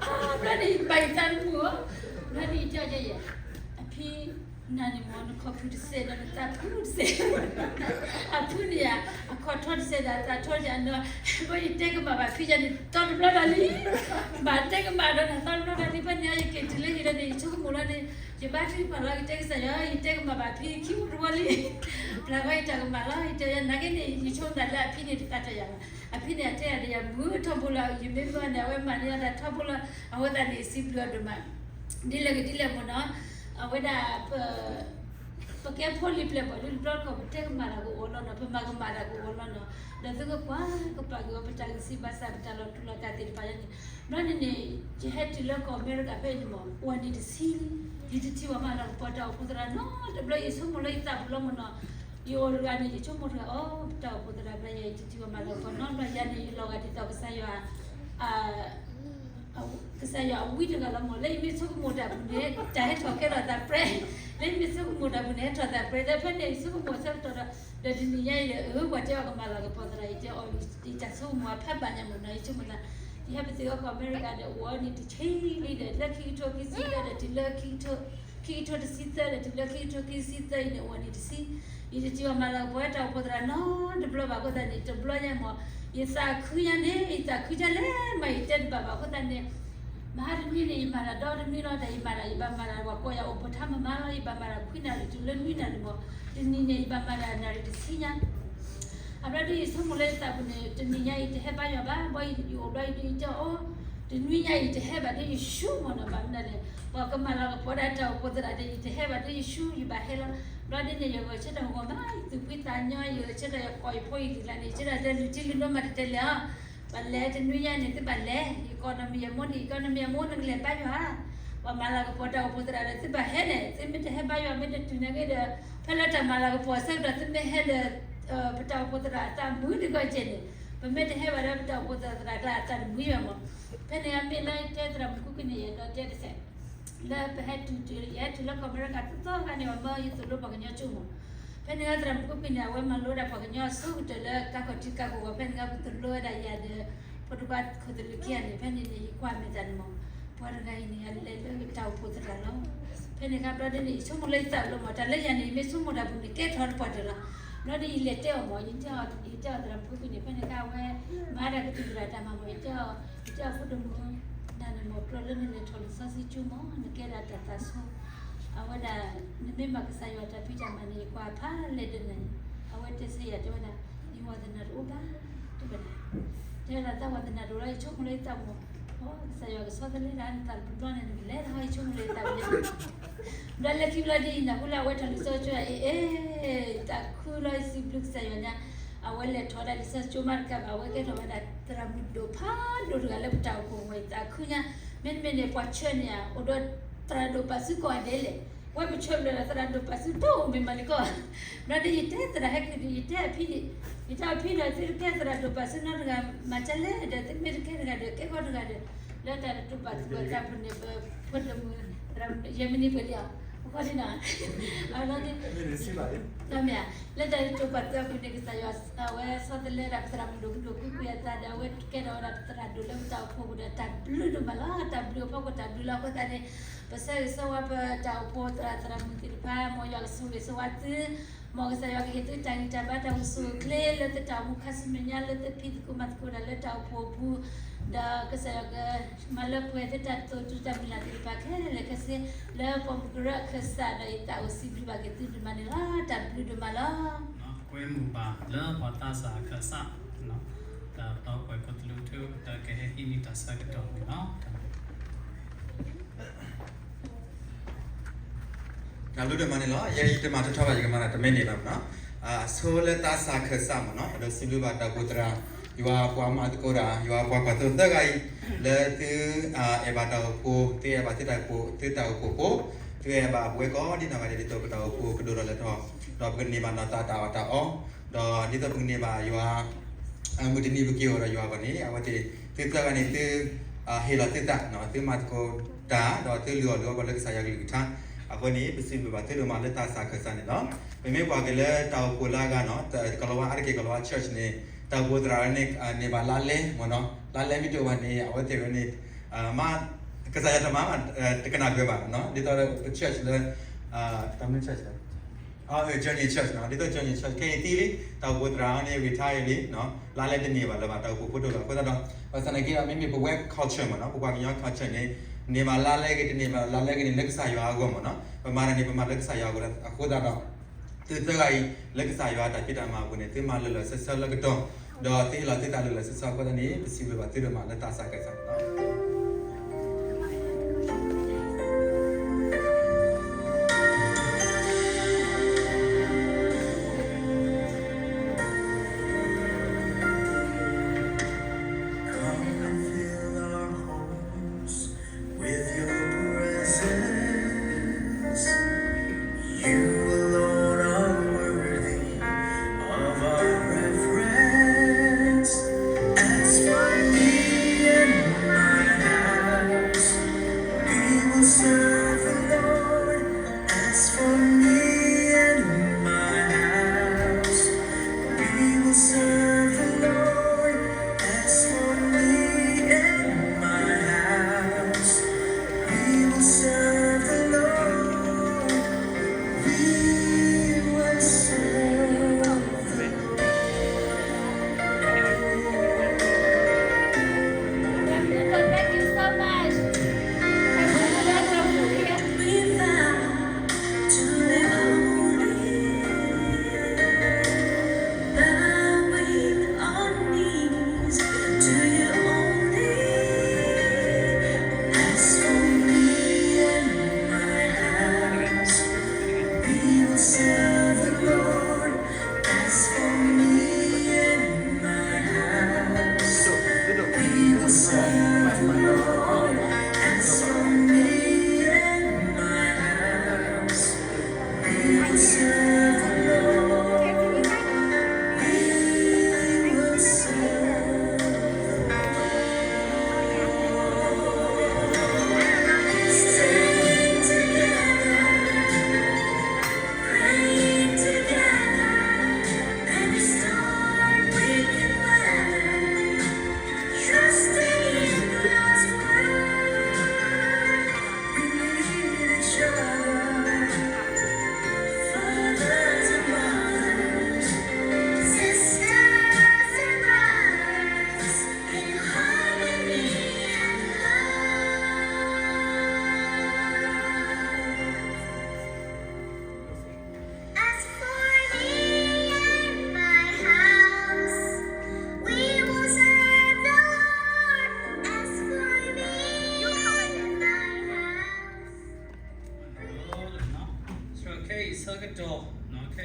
အါ ဘျီန့ၣ် ယဘၣ်ယသးတမုာ်ဧါ, ဘျီန့ၣ် ယတဲအီၤယဲယဲ အဖံ နၤန့ၣ်မီၢ် နခီၣ်ဖုတစဲးဒီးနသးထီတစဲး, အဖုန့ၣ်ဧါ အခီၣ်ထီတစဲးဒီးအသးထီတစဲးနီၤ, ဘၣ်ယတဲကမၣ်ဘၣ်ဖံယၤန့ၣ် သီတဘျီဘၣ်လံ, ဘၣ်တဲကမၣ်ဒီးနၤသီတဘျီဘၣ်လံ, ဖဲန့ၣ်ယက့ၤတုၤလၢဟံၣ်လီၤန့ၣ် ယဆိကမိၣ်လီၤန့ၣ် ယဘါထုကဖၣ်လီၤ ယတဲကစၢ်ယွၤ ယတဲကမၣ်ဘၣ်ဖံခံမူတဝီလံ, ပျၢ်ဃီယတၢ်ကမၣ်လီၤ ယတဲယၤနာ်က့န့ၣ် ယဆိကမိၣ်လၢအဖံန့ၣ်တသးတယၤဘၣ်, အဖံန့ၣ်အတဲယၤဒီးယၤမုာ်ထီဘိလီၤ ယမ့ၢ်မုာ်န့ၣ် အဝဲမၤန့ၢ်ယၤတၢ်ထီဘိလီၤ အဃိသတးန့ၣ် စံးဘျုးအီၤဒိၣ်မး ဒ်လဲၣ်ဂ့ၤဒ်လဲၣ်မီၢ်နီၤ, အဝဲဒၣ် ပ ပကဲဖိလံၤပျဲၢ်ဘီၣ်ဒုးတဘျီတခီၣ် ပတဲကမၣ်တၢ်ကအိၣ်လီၤနီၤ ပမၤကမၣ်တၢ်ကအိၣ်လီၤနီၤ, ဒီးသုကကွၢ်ကပာ်က့ၤအီၤ ပတၢ်ဂံၢ်စၢ်ဘါစၢ် ပတၢ်လီၤတူာ်လီၤကာ်သ့ၣ်တဖၣ်ယါန့ၣ်, ဘျီန့ၣ်န့ၣ် ယဟဲတုၤလၢကီၢ်အမဲရကၤဖဲအံၤန့ၣ်မီၢ် အိၣ်ဝဲနံၣ်တဆံလံ, ယတထံၣ်ဘၣ်မၤလၤကပီၤတၢ်အိၣ်ဖှိၣ်သရၣ်နီတဘျီ ယဆိကမိၣ်လၢယသးပူၤလီၤမီၢ်နီၤ, ယအိၣ်တဂၤန့ၣ် ယဆိကမိၣ်တဂၤအီၤ ပတၢ်အိၣ်ဖှိၣ်သရၣ်ဘျီယၤ ယတထံၣ်ဘၣ်မၤလၤကပီၤနီတဘျီ ယၤန့ၣ် ယလီၤဂာ်ဒ်သိးကစၢ်ယွၤ ကစၢ်ယွၤအဝံတဂၤလီၤမီၢ် လၢယမ့ၢ်ဆိကမိၣ်တၢ်ပူၤန့ၣ် တၢ်ဟဲထီၣ်ကဲထီၣ်သးပြဲ, လၢယမ့ၢ်ဆိကမိၣ်တၢ်ပူၤန့ၣ် ဟဲထီၣ်သးပြဲ ဒီးဖဲန့ၣ် ယဆိကမိၣ်ဆၢကတီၢ်ဒီး ဒီးတနံၤညါအံၤဒီး အၢ ပှၤတဲအီၤကမၤလၤကပီၤသရၣ် ယတဲအီၤ ယတၢ်ဆိကမိၣ်အဖးဘၣ်ညါမီၢ်နီၤ ယဆိကမိၣ်သး ယဟဲပသ့ၣ်အီၤကီၢ်အမဲရကၤဒီး အိၣ်အီၤနံၣ်တဆံလံဒီး လၢခံကထိခံဆံသၢဒီး တုၤလၢ ခံကထိတဆံသၢဒီး တုၤလၢခံကထိခံဆံသၢအံၤန့ၣ် အိၣ်ဝဲနံၣ်တဆံ, ယတထံၣ်ဘၣ်မၤလၤကပီၤတၢ်အိၣ်ဖှိၣ်သရၣ်နီတဘျီဘၣ်အဃိသတးန့ၣ် တဘျီညါမီၢ် ယသးခုညါန့ၣ် ယသးခုဒ်လဲၣ်မး ယတဲတဘၣ်ဘၣ်အဃိသတးန့ၣ် မဟါတနွံန့ၣ် ယမၤတၢ်ဒီတနွံလီၤ တၢ်ယမၤတၢ် ယဘၣ်မၤတၢ် ပှၤကိးယၤအိၣ်ဘိးထါမမါလီၤ ယဘၣ်မၤတၢ်ခွံနၣ်ရံၣ်တုၤလၢနွံနၣ်ရံၣ်မီၢ် တနံၤန့ၣ် ယဘၣ်မၤတၢ်နၣ်ရံၣ်တဆံညါ အဘျီဒ်ယဆိကမိၣ်လၢယသးပူၤန့ၣ် တနံၤညါအံၤတဟဲဘါယွၤဘၣ် ဘၣ်ယအိၣ်ဘျီယဒ်ယတဲအီၤ တနွံညါအံၤတဟဲဘၣ်ဒီးယဆူမီၢ်နီၤ ဘၣ်မနုၤလဲၣ် ပှၤကမၤလၤကပီၤဒၣ်တၢ်အိၣ်ဖှိၣ်သရၣ်ဒီး ယတဟဲဘၣ်ဒီးယဆူယဘၣ်ဟဲလီၤ ဘျီဒ်န့ၣ် ယဂဲၤဆၢထၢၣ်ဂီၤမး ယသူၣ်ဖှံသးညီ ယဂဲၤဆၢထၢၣ်ယကိာ်ယဖိယလံၤကျါန့ၣ် ယဆၢထၢၣ်တဲလုၢ်ထံလုၢ်နိမးတတဲလဲၣ်အီၤ ဘၣ်လဲၤတနွံညါန့ၣ် သုဘၣ်လဲၤ ယကိးနီၢ်မံၤယမိၢ်န့ၣ် ယကိးနီၢ်မံၤယမိၢ် နကလဲၤဘါယွၤ ပှၤမၤလၤကပီၤတၢ်အိၣ်ဖှိၣ်သရၣ်ဒီး သုဘၣ်ဟဲန့ၣ် သုမ့ၢ်တဟဲဘါယွၤမ့ၢ်တတုၤနာ်က့ဒီး ဖဲလၢတၢ်မၤလၤကပီၤအဆၢကတီၢ် သုမ့ၢ်ဟဲဒီး ပတၢ်အိၣ်ဖှိၣ်သရၣ်အသးမုာ်တဂီၢ်ကဲန့ၣ် ပမ့ၢ်တဟဲဘၣ်ဒီး ပတၢ်အိၣ်ဖှိၣ်သရၣ်သရၣ်ကျါအသးတမုာ်ဘၣ်မီၢ် ဖဲန့ၣ်အမ့ၢ်လၢယတဲသရၣ်မုၣ်ကူက့ၤန့ၣ် ယအဲၣ်ဒိးတဲတစဲး လၢပဟဲတုၤတုၤ ယဟဲတုၤလၢကီၢ်အမဲရကၤသီသီအခါန့ၣ် ပမၢယသိၣ်လိပှၤကညီကၠိမီၢ် ဖဲန့ၣ်သရၣ်မုၣ်ကူက့ၤန့ၣ် အဝဲမၤလိဒၣ်ပှၤကညီအဆိကတၢၢ်လၢကါခီၣ်ထံးကါခီၣ်ဂီၤ ဖဲန့ၣ်ပသိၣ်လိဝဲဒၣ်ယၤဒီး ဖိဒိၣ်ခွါခိၣ်သလုးခံဂၤန့ၣ် ဖဲန့ၣ်န့ၣ် ယကွၢ်မဲာ်သးန့ၣ်မီၢ် ပှၤတဂၤအံၤန့ၣ် လဲၤလၢတၢ်အိၣ်ဖှိၣ်သရၣ်လီၤ. ဖဲန့ၣ်အခါဘျီဒ်န့ၣ် ယဆိကမိၣ်လၢယသးလီၤမး, တၢ်လၢယၤန့ၣ် ယမ့ၢ်ဆိကမိၣ်တၢ်ပူၤန့ၣ် ကဲထီၣ်တပှၢ်တၢၢ်လီၤ. ဘျီဒ်ယလဲၤတဲအီၤမး, ယတဲအီၤသရၣ်မုၣ်ဖုကွံာ်န့ၣ်, ဖဲန့ၣ်အခါအဝဲ မၤဒၣ်ကတုၤကရၢတၢ်မၤမး, ယတဲအီၤ, ယတဲအီၤဖိဒိၣ်မုၣ်, နၤန့ၣ်မး ကြၢးလၢနလဲၤထီၣ်လံာ်စီဆှံကၠိမး, နကဲဒၣ်တၢ်သးဆိ, အဝဲဒၣ် နမ့ၢ်မၤကစၢ်ယွၤတၢ်ဖံးတၢ်မၤန့ၣ် ယကွၢ်ဖးလဲၢ်ဒၣ်နၤန့ၣ်, အဝဲတဲဆၢယၤတဲဝဲဒၣ်, ယဝၤသနၢၣ်တအိၣ်ဘၣ်, တဲဝဲဒၣ်, တဲဝဲဒၣ်သးဝၤသနၢၣ်တအိၣ်လီၤ, ယဆိကမိၣ်လၢယသးမး, ကစၢ်ယွၤကဆီတလဲဒၣ်နသးတဘျီဘျီန့ၣ် နကလဲၤလီၤ, ယဆိကမိၣ်လၢယသးဝဲန့ၣ် ဘျီလၢခံဘျီဒ်အံၤ နၢ်ဟူလၢအဝဲထီၣ်လံာ်စီဆှံကၠိအံၤ, အ့ တၢ်ခုလီၤ, ယစံးဘျုးကစၢ်ယွၤညါ, အဝဲလဲၤထီၣ်ဒၣ်လံာ်စီဆှံကၠိမးတကးဘၣ်, အဝဲကဲထီၣ်ဝဲဒၣ်သရၣ်မုၣ်ဒိၣ်ဖးဒိၣ်တဂၤလၢပတၢ်အိၣ်ဖှိၣ်အဂီၢ်အံၤ သးခုညါ, မ့တမ့ၢ်န့ၣ် ပှၤဆှၢန့ၢ်ဧါ, အိၣ်ဒီးသရၣ်ဒိၣ်ပာ်စုကိးဂၤဒဲးလဲၣ်, ဝဲပဆှၢဘျီဒီးသရၣ်ဒိၣ်ပာ်စုတအိၣ်မ့ၢ်မးလံကီး, ဘျီဒ်ယတဲသရၣ်ဟဲက့ၤဒီး ယတဲအဖံ, ယတဲအဖံဒီး သုတကဲသရၣ်ဒိၣ်ပာ်စုနီတဂၤ, မၤကလဲၣ်ဒီး သုမ့ၢ်တကဲတဂၤဒီး ကဲဃီတဂၤဒီး, လၢတၢ်တိာ်ပာ်သူၣ်ပာ်သးအပူၤန့ၣ် ပဖိဒိၣ်မုၣ် ယဲမနုၤပှဲၤလံအီၤ, အခီဒ်နီၤ, အဝဲဒ်န့ၣ် လၢတၢ်တိာ်ပာ်သးအပူၤန့ၣ် ကစၢ်ယွၤအဝဲဆီတလဲဒၣ်ပသရၣ်မုၣ်ဒိၣ်ကဒိၣ်ကွံာ်ကွံာ်အသးဒီး အဝဲကဲထီၣ်ဝဲဒၣ်သရၣ်ဒိၣ်လၢပတၢ်အိၣ်ဖှိၣ်အပူၤဒီး တၢ်ဘျုးဒိၣ်မးလီၤ, တၢ်ဘျုးအဖီခိၣ် တၢ်ဘျုးလီၤ. အဃိသတးန့ၣ် ပဆၢဂ့ၤဆၢဝါပတၢ်အိၣ်ဖှိၣ်သရၣ်သရၣ်မုၣ်သ့ၣ်တဖၣ်, မ်ယွၤကဆိၣ်ဂ့ၤဆိၣ်ဝါသု, မ်ကစၢ်ယွၤကဟ့ၣ်သုတၢ်ဂံၢ်တၢ်ဘါတၢ်အိၣ်ဆူၣ်အိၣ်ချ့လၢသုတၢ်အိၣ်မူခါဆူမဲာ်ညါ လၢသုဖံးသကိးမၤသကိးတၢ်လၢတၢ်အိၣ်ဖှိၣ်အပူၤ, ဒီးကစၢ်ယွၤကမၤလၢပှဲၤသုတၢ်တိာ်ထူတၢ်မုၢ်လၢ်သ့ၣ်တဖၣ်ခဲလၢာ်ခဲဆ့ လၢပှၤမုၢ်ကရၢအခၢၣ်စးဒီး ယသးအိၣ်စံးဘျုးဘၣ်က့ၤသုဒိၣ်မးန့ၣ်လီၤ. တၢ်ဘျုးဒိၣ်မးလီၤ. ကွဲမုာ်ဘၣ်လၢပှၤသးစၢ်အခၢၣ်စး ဒီးပတီၢ်ကွဲးခိၣ်သလုးထူ ဒီးကဟဲဟံးန့ၢ်တၢ်ဆၢကတီၢ်န့ၣ်လီၤ. တၢ်ဘျုးဒိၣ်မးန့ၣ်လီၤ. ယဲယတမၤထီထီဘၣ် ယကမၤတၢ်တမံၤန့ၣ်ဘၣ်မနီၤ. အဆိလၢသးစၢ်ခၢၣ်စးမနီၤ, ဒီးစံးဘျုးဘၣ်တၢ်အိၣ်ဖှိၣ်သရၣ်, ယွၤပှၤမၤသကိးတၢ်, ယွၤပှၤကွၢ်သိသၢဂၤအံၤ, လၢသု အဲၣ်ဘၣ်တၢ်အိၣ်ဖှိၣ်, သုအဲၣ်ဘၣ်သုတၢ်အိၣ်ဖှိၣ်, သုတၢ်အိၣ်ဖှိၣ်ဖိ, သုအဲၣ်ဘၣ်ပဝဲကိးဒ်နီၢ်ဂၤဒဲး ဒ်သိးပတၢ်အိၣ်ဖှိၣ်ကဒိၣ်ထီၣ်လဲၤထီၣ်, ဒီးပကန့ၢ်ဘၣ်နီၢ်သးတၢ်အီၣ်တၢ်အီ, ဒီးဒ်သိးပကန့ၢ်ဘၣ်ယွၤ မုၢ်တနံၤပက့ၤအိၣ်ဒီးယွၤအဂီၢ်န့ၣ် အဝဲသ့ၣ် သုသၢဂၤန့ၣ် သုဟ့ၣ်လီၤသုသး, သုမၤသကိးတၢ်, ဒီးသုလုၢ်အီၣ်လုၢ်အီပှၤလၢကစၢ်ယွၤကလုၢ်ကထါ, အဃိန့ၣ် ပစံးဘျုးဘၣ်သုဒိၣ်မးလၢသးစၢ်ခၢၣ်စးန့ၣ်လီၤ. ပမ့ၢ်ကွၢ်က့ၤလၢတၢ်အိၣ်ဖှိၣ်လၢအဂၤနီၤ, ကီၤလၤဝါအါတက့ၢ် ကီၤလၤဝါ church န့ၣ် တၢ်အိၣ်ဖှိၣ်သရၣ်န့ၣ် န့ၢ်ဘၣ်လါလဲမနီၤ, လါလဲမ့ၢ်တအိၣ်ဘၣ်န့ၣ် အဝဲသ့ၣ်န့ၣ် မ့ၢ် ကစၢ်ယွၤတမၤဘၣ် တကနၣ်ကွဲးဘၣ်နီၤ, ဒ်သိးပ church လၢ တၢ်မနုၤ church လဲၣ် Journey Church နီၤ, ဒ်သိး Journey Church ခဲအံၤသံလံ, တၢ်အိၣ်ဖှိၣ်သရၣ်န့ၣ် retire လံ, လါလဲတန့ၢ်ဘၣ်လၢၤဘၣ် တၢ်အိၣ်ဖှိၣ်ဖိဒိၣ်လီၤ. အဃိသတးဒီး ဘၣ်ဆၣ်သနာ်က့ဒီး မ့မ့ၢ်ပဝဲ culture မနီၤ, ပပှၤကညီ culture န့ၣ် န့ၢ်ဘၣ်လါလဲဂ့ၤ တန့ၢ်ဘၣ်လါလဲဂ့ၤန့ၣ် လၢကစၢ်ယွၤအဂီၢ်မနီၤ, ပမၤတၢ်န့ၣ် ပမၤလၢကစၢ်ယွၤအဂီၢ်လီၤ. အဃိသတးဒီး သုသၢဂၤအံၤ လၢကစၢ်ယွၤအတၢ်ဖံးတၢ်မၤအပူၤန့ၣ် သုမၤလၢာ်လၢာ်ဆၢဆၢလၢကတီၢ်, ဒီးသုဟ့ၣ်လီၤသုသးလၢာ်လၢာ်ဆၢဆၢအဃိသတးန့ၣ် ပစံးဘျုးဘၣ်သုဒိၣ်မးလၢသးစၢ်ခၢၣ်စးန့ၣ်လီၤ. Come and fill our homes with your presence. You alone are worthy of our reverence. As for me and my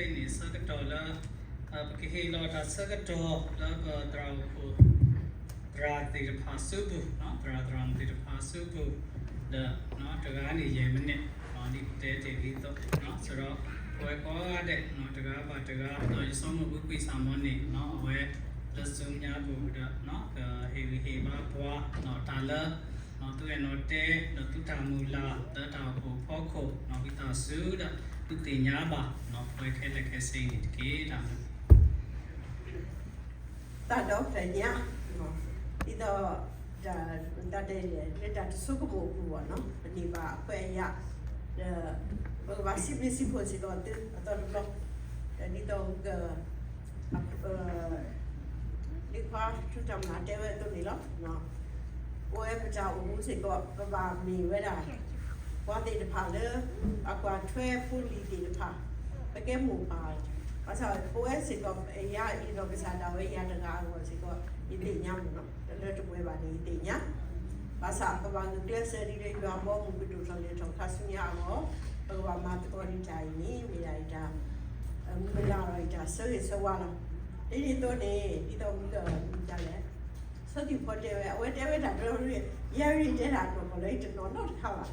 န့ၣ် ဆၢကတီၢ်လၢ ပကဟ့ၣ်လီၤတၢ်ဆၢကတီၢ်လၢပသရၣ်အိၣ်ဖှိၣ် သရၣ်သ့ၣ်တဖၣ်အစုပူၤ, သရၣ်သရၣ်မုၣ်သ့ၣ်တဖၣ်အစုပူၤ, ဒီးတဂၤန့ၣ် ယဲၢ်မံးနံး, ဒ်ပတဲတ့ၢ်ဒ်သိး, စးထီၣ် ပဝဲကိးဂၤဒဲး တဂၤဘၣ်တဂၤ, ဒီးယဆိကမိၣ် ဝံကွံာ်စၢ်မီၤန့ၣ် အဝဲ လၢ Zoom ညါပူၤဒီး ကဟ့ၣ်ဂံၢ်ဟ့ၣ်ဘါပှၤ တၢ်လၢ သုအဲၣ်နီၤတဲ ဒီးသုတၢ်မုၢ်လၢ် လၢတၢ်အိၣ်ဖှိၣ်ဖီခိၣ် ဝံသးစူၤဒီး သုသ့ၣ်ညါဘၣ် ပဝဲခဲလၢာ်ခဲဆ့န့ၣ်တက့ၢ်. တၢ် တၢ်ဒီဖျၢၣ်ညါ, ဒ်သိး တၢ် တၢ်တဲလဲၣ် လၢတၢ်တဆိကမိၣ်အပူၤဘၣ်နီၤ ပန့ၢ်ဘၣ်အခွဲးအယာ်, ဒီး ပကဘၣ်စံးဘျုးစံးဖှိၣ်စ့ၢ်ကီးသုအသီတဘျီ, ဒီးဒ်သိးက လၢခွါထူတၢ်မၤတဲဝဲအသိးန့ၣ်လီၤ. ပဝဲပတၢ်အိၣ်မူစ့ၢ်ကီး ပဘၣ်မ့ၢ်ဝဲဒၣ် ပှၤသ့ၣ်တဖၣ်လၢ အကွၢ်ထွဲဖိလံၤသ့ၣ်တဖၣ် ပကဲမိၢ်ပၢ်, ဘၣ်ဆၣ်ပဝဲစ့ၢ်ကီး ယၤအံၤဒီးကစၢ်ဒၣ်ဝဲယၤတဂၤအဂီၢ်စ့ၢ်ကီး ယသ့ၣ်ညါမ့ၢ်နီၤ တလၢတပှဲၤဘၣ်န့ၣ် ယသ့ၣ်ညါ, ဘၣ်ဆၣ်ပဘၣ်ဂုာ်ကျဲးစၢးဒ်လၢယွၤအဘီအမုၢ်ကဒိၣ်ထီၣ်လဲၤထီၣ်ခါဆူညါအဂီၢ်, ပကဘၣ်မၤသကိးဒံးတၢ်အံၤန့ၣ် မ့ၢ်ဒၣ်ယတၢ် မုၢ်လၢ်ဒီးယတၢ်ဆၢဂ့ၤဆၢဝါလီၤ. ဒ်န့ၣ်အသိးန့ၣ် ဒ်သိးမုၢ်က မုၢ်ဒၣ်လဲၣ် စီၤသံၣ်ဖီတဲဝဲ အဝဲတဲဝဲတၢ်တဘျီ ယဲရံၤတဲတၢ်နီၢ်ကီၢ်လီၤ ယတနီၣ်နီတခါဘၣ်.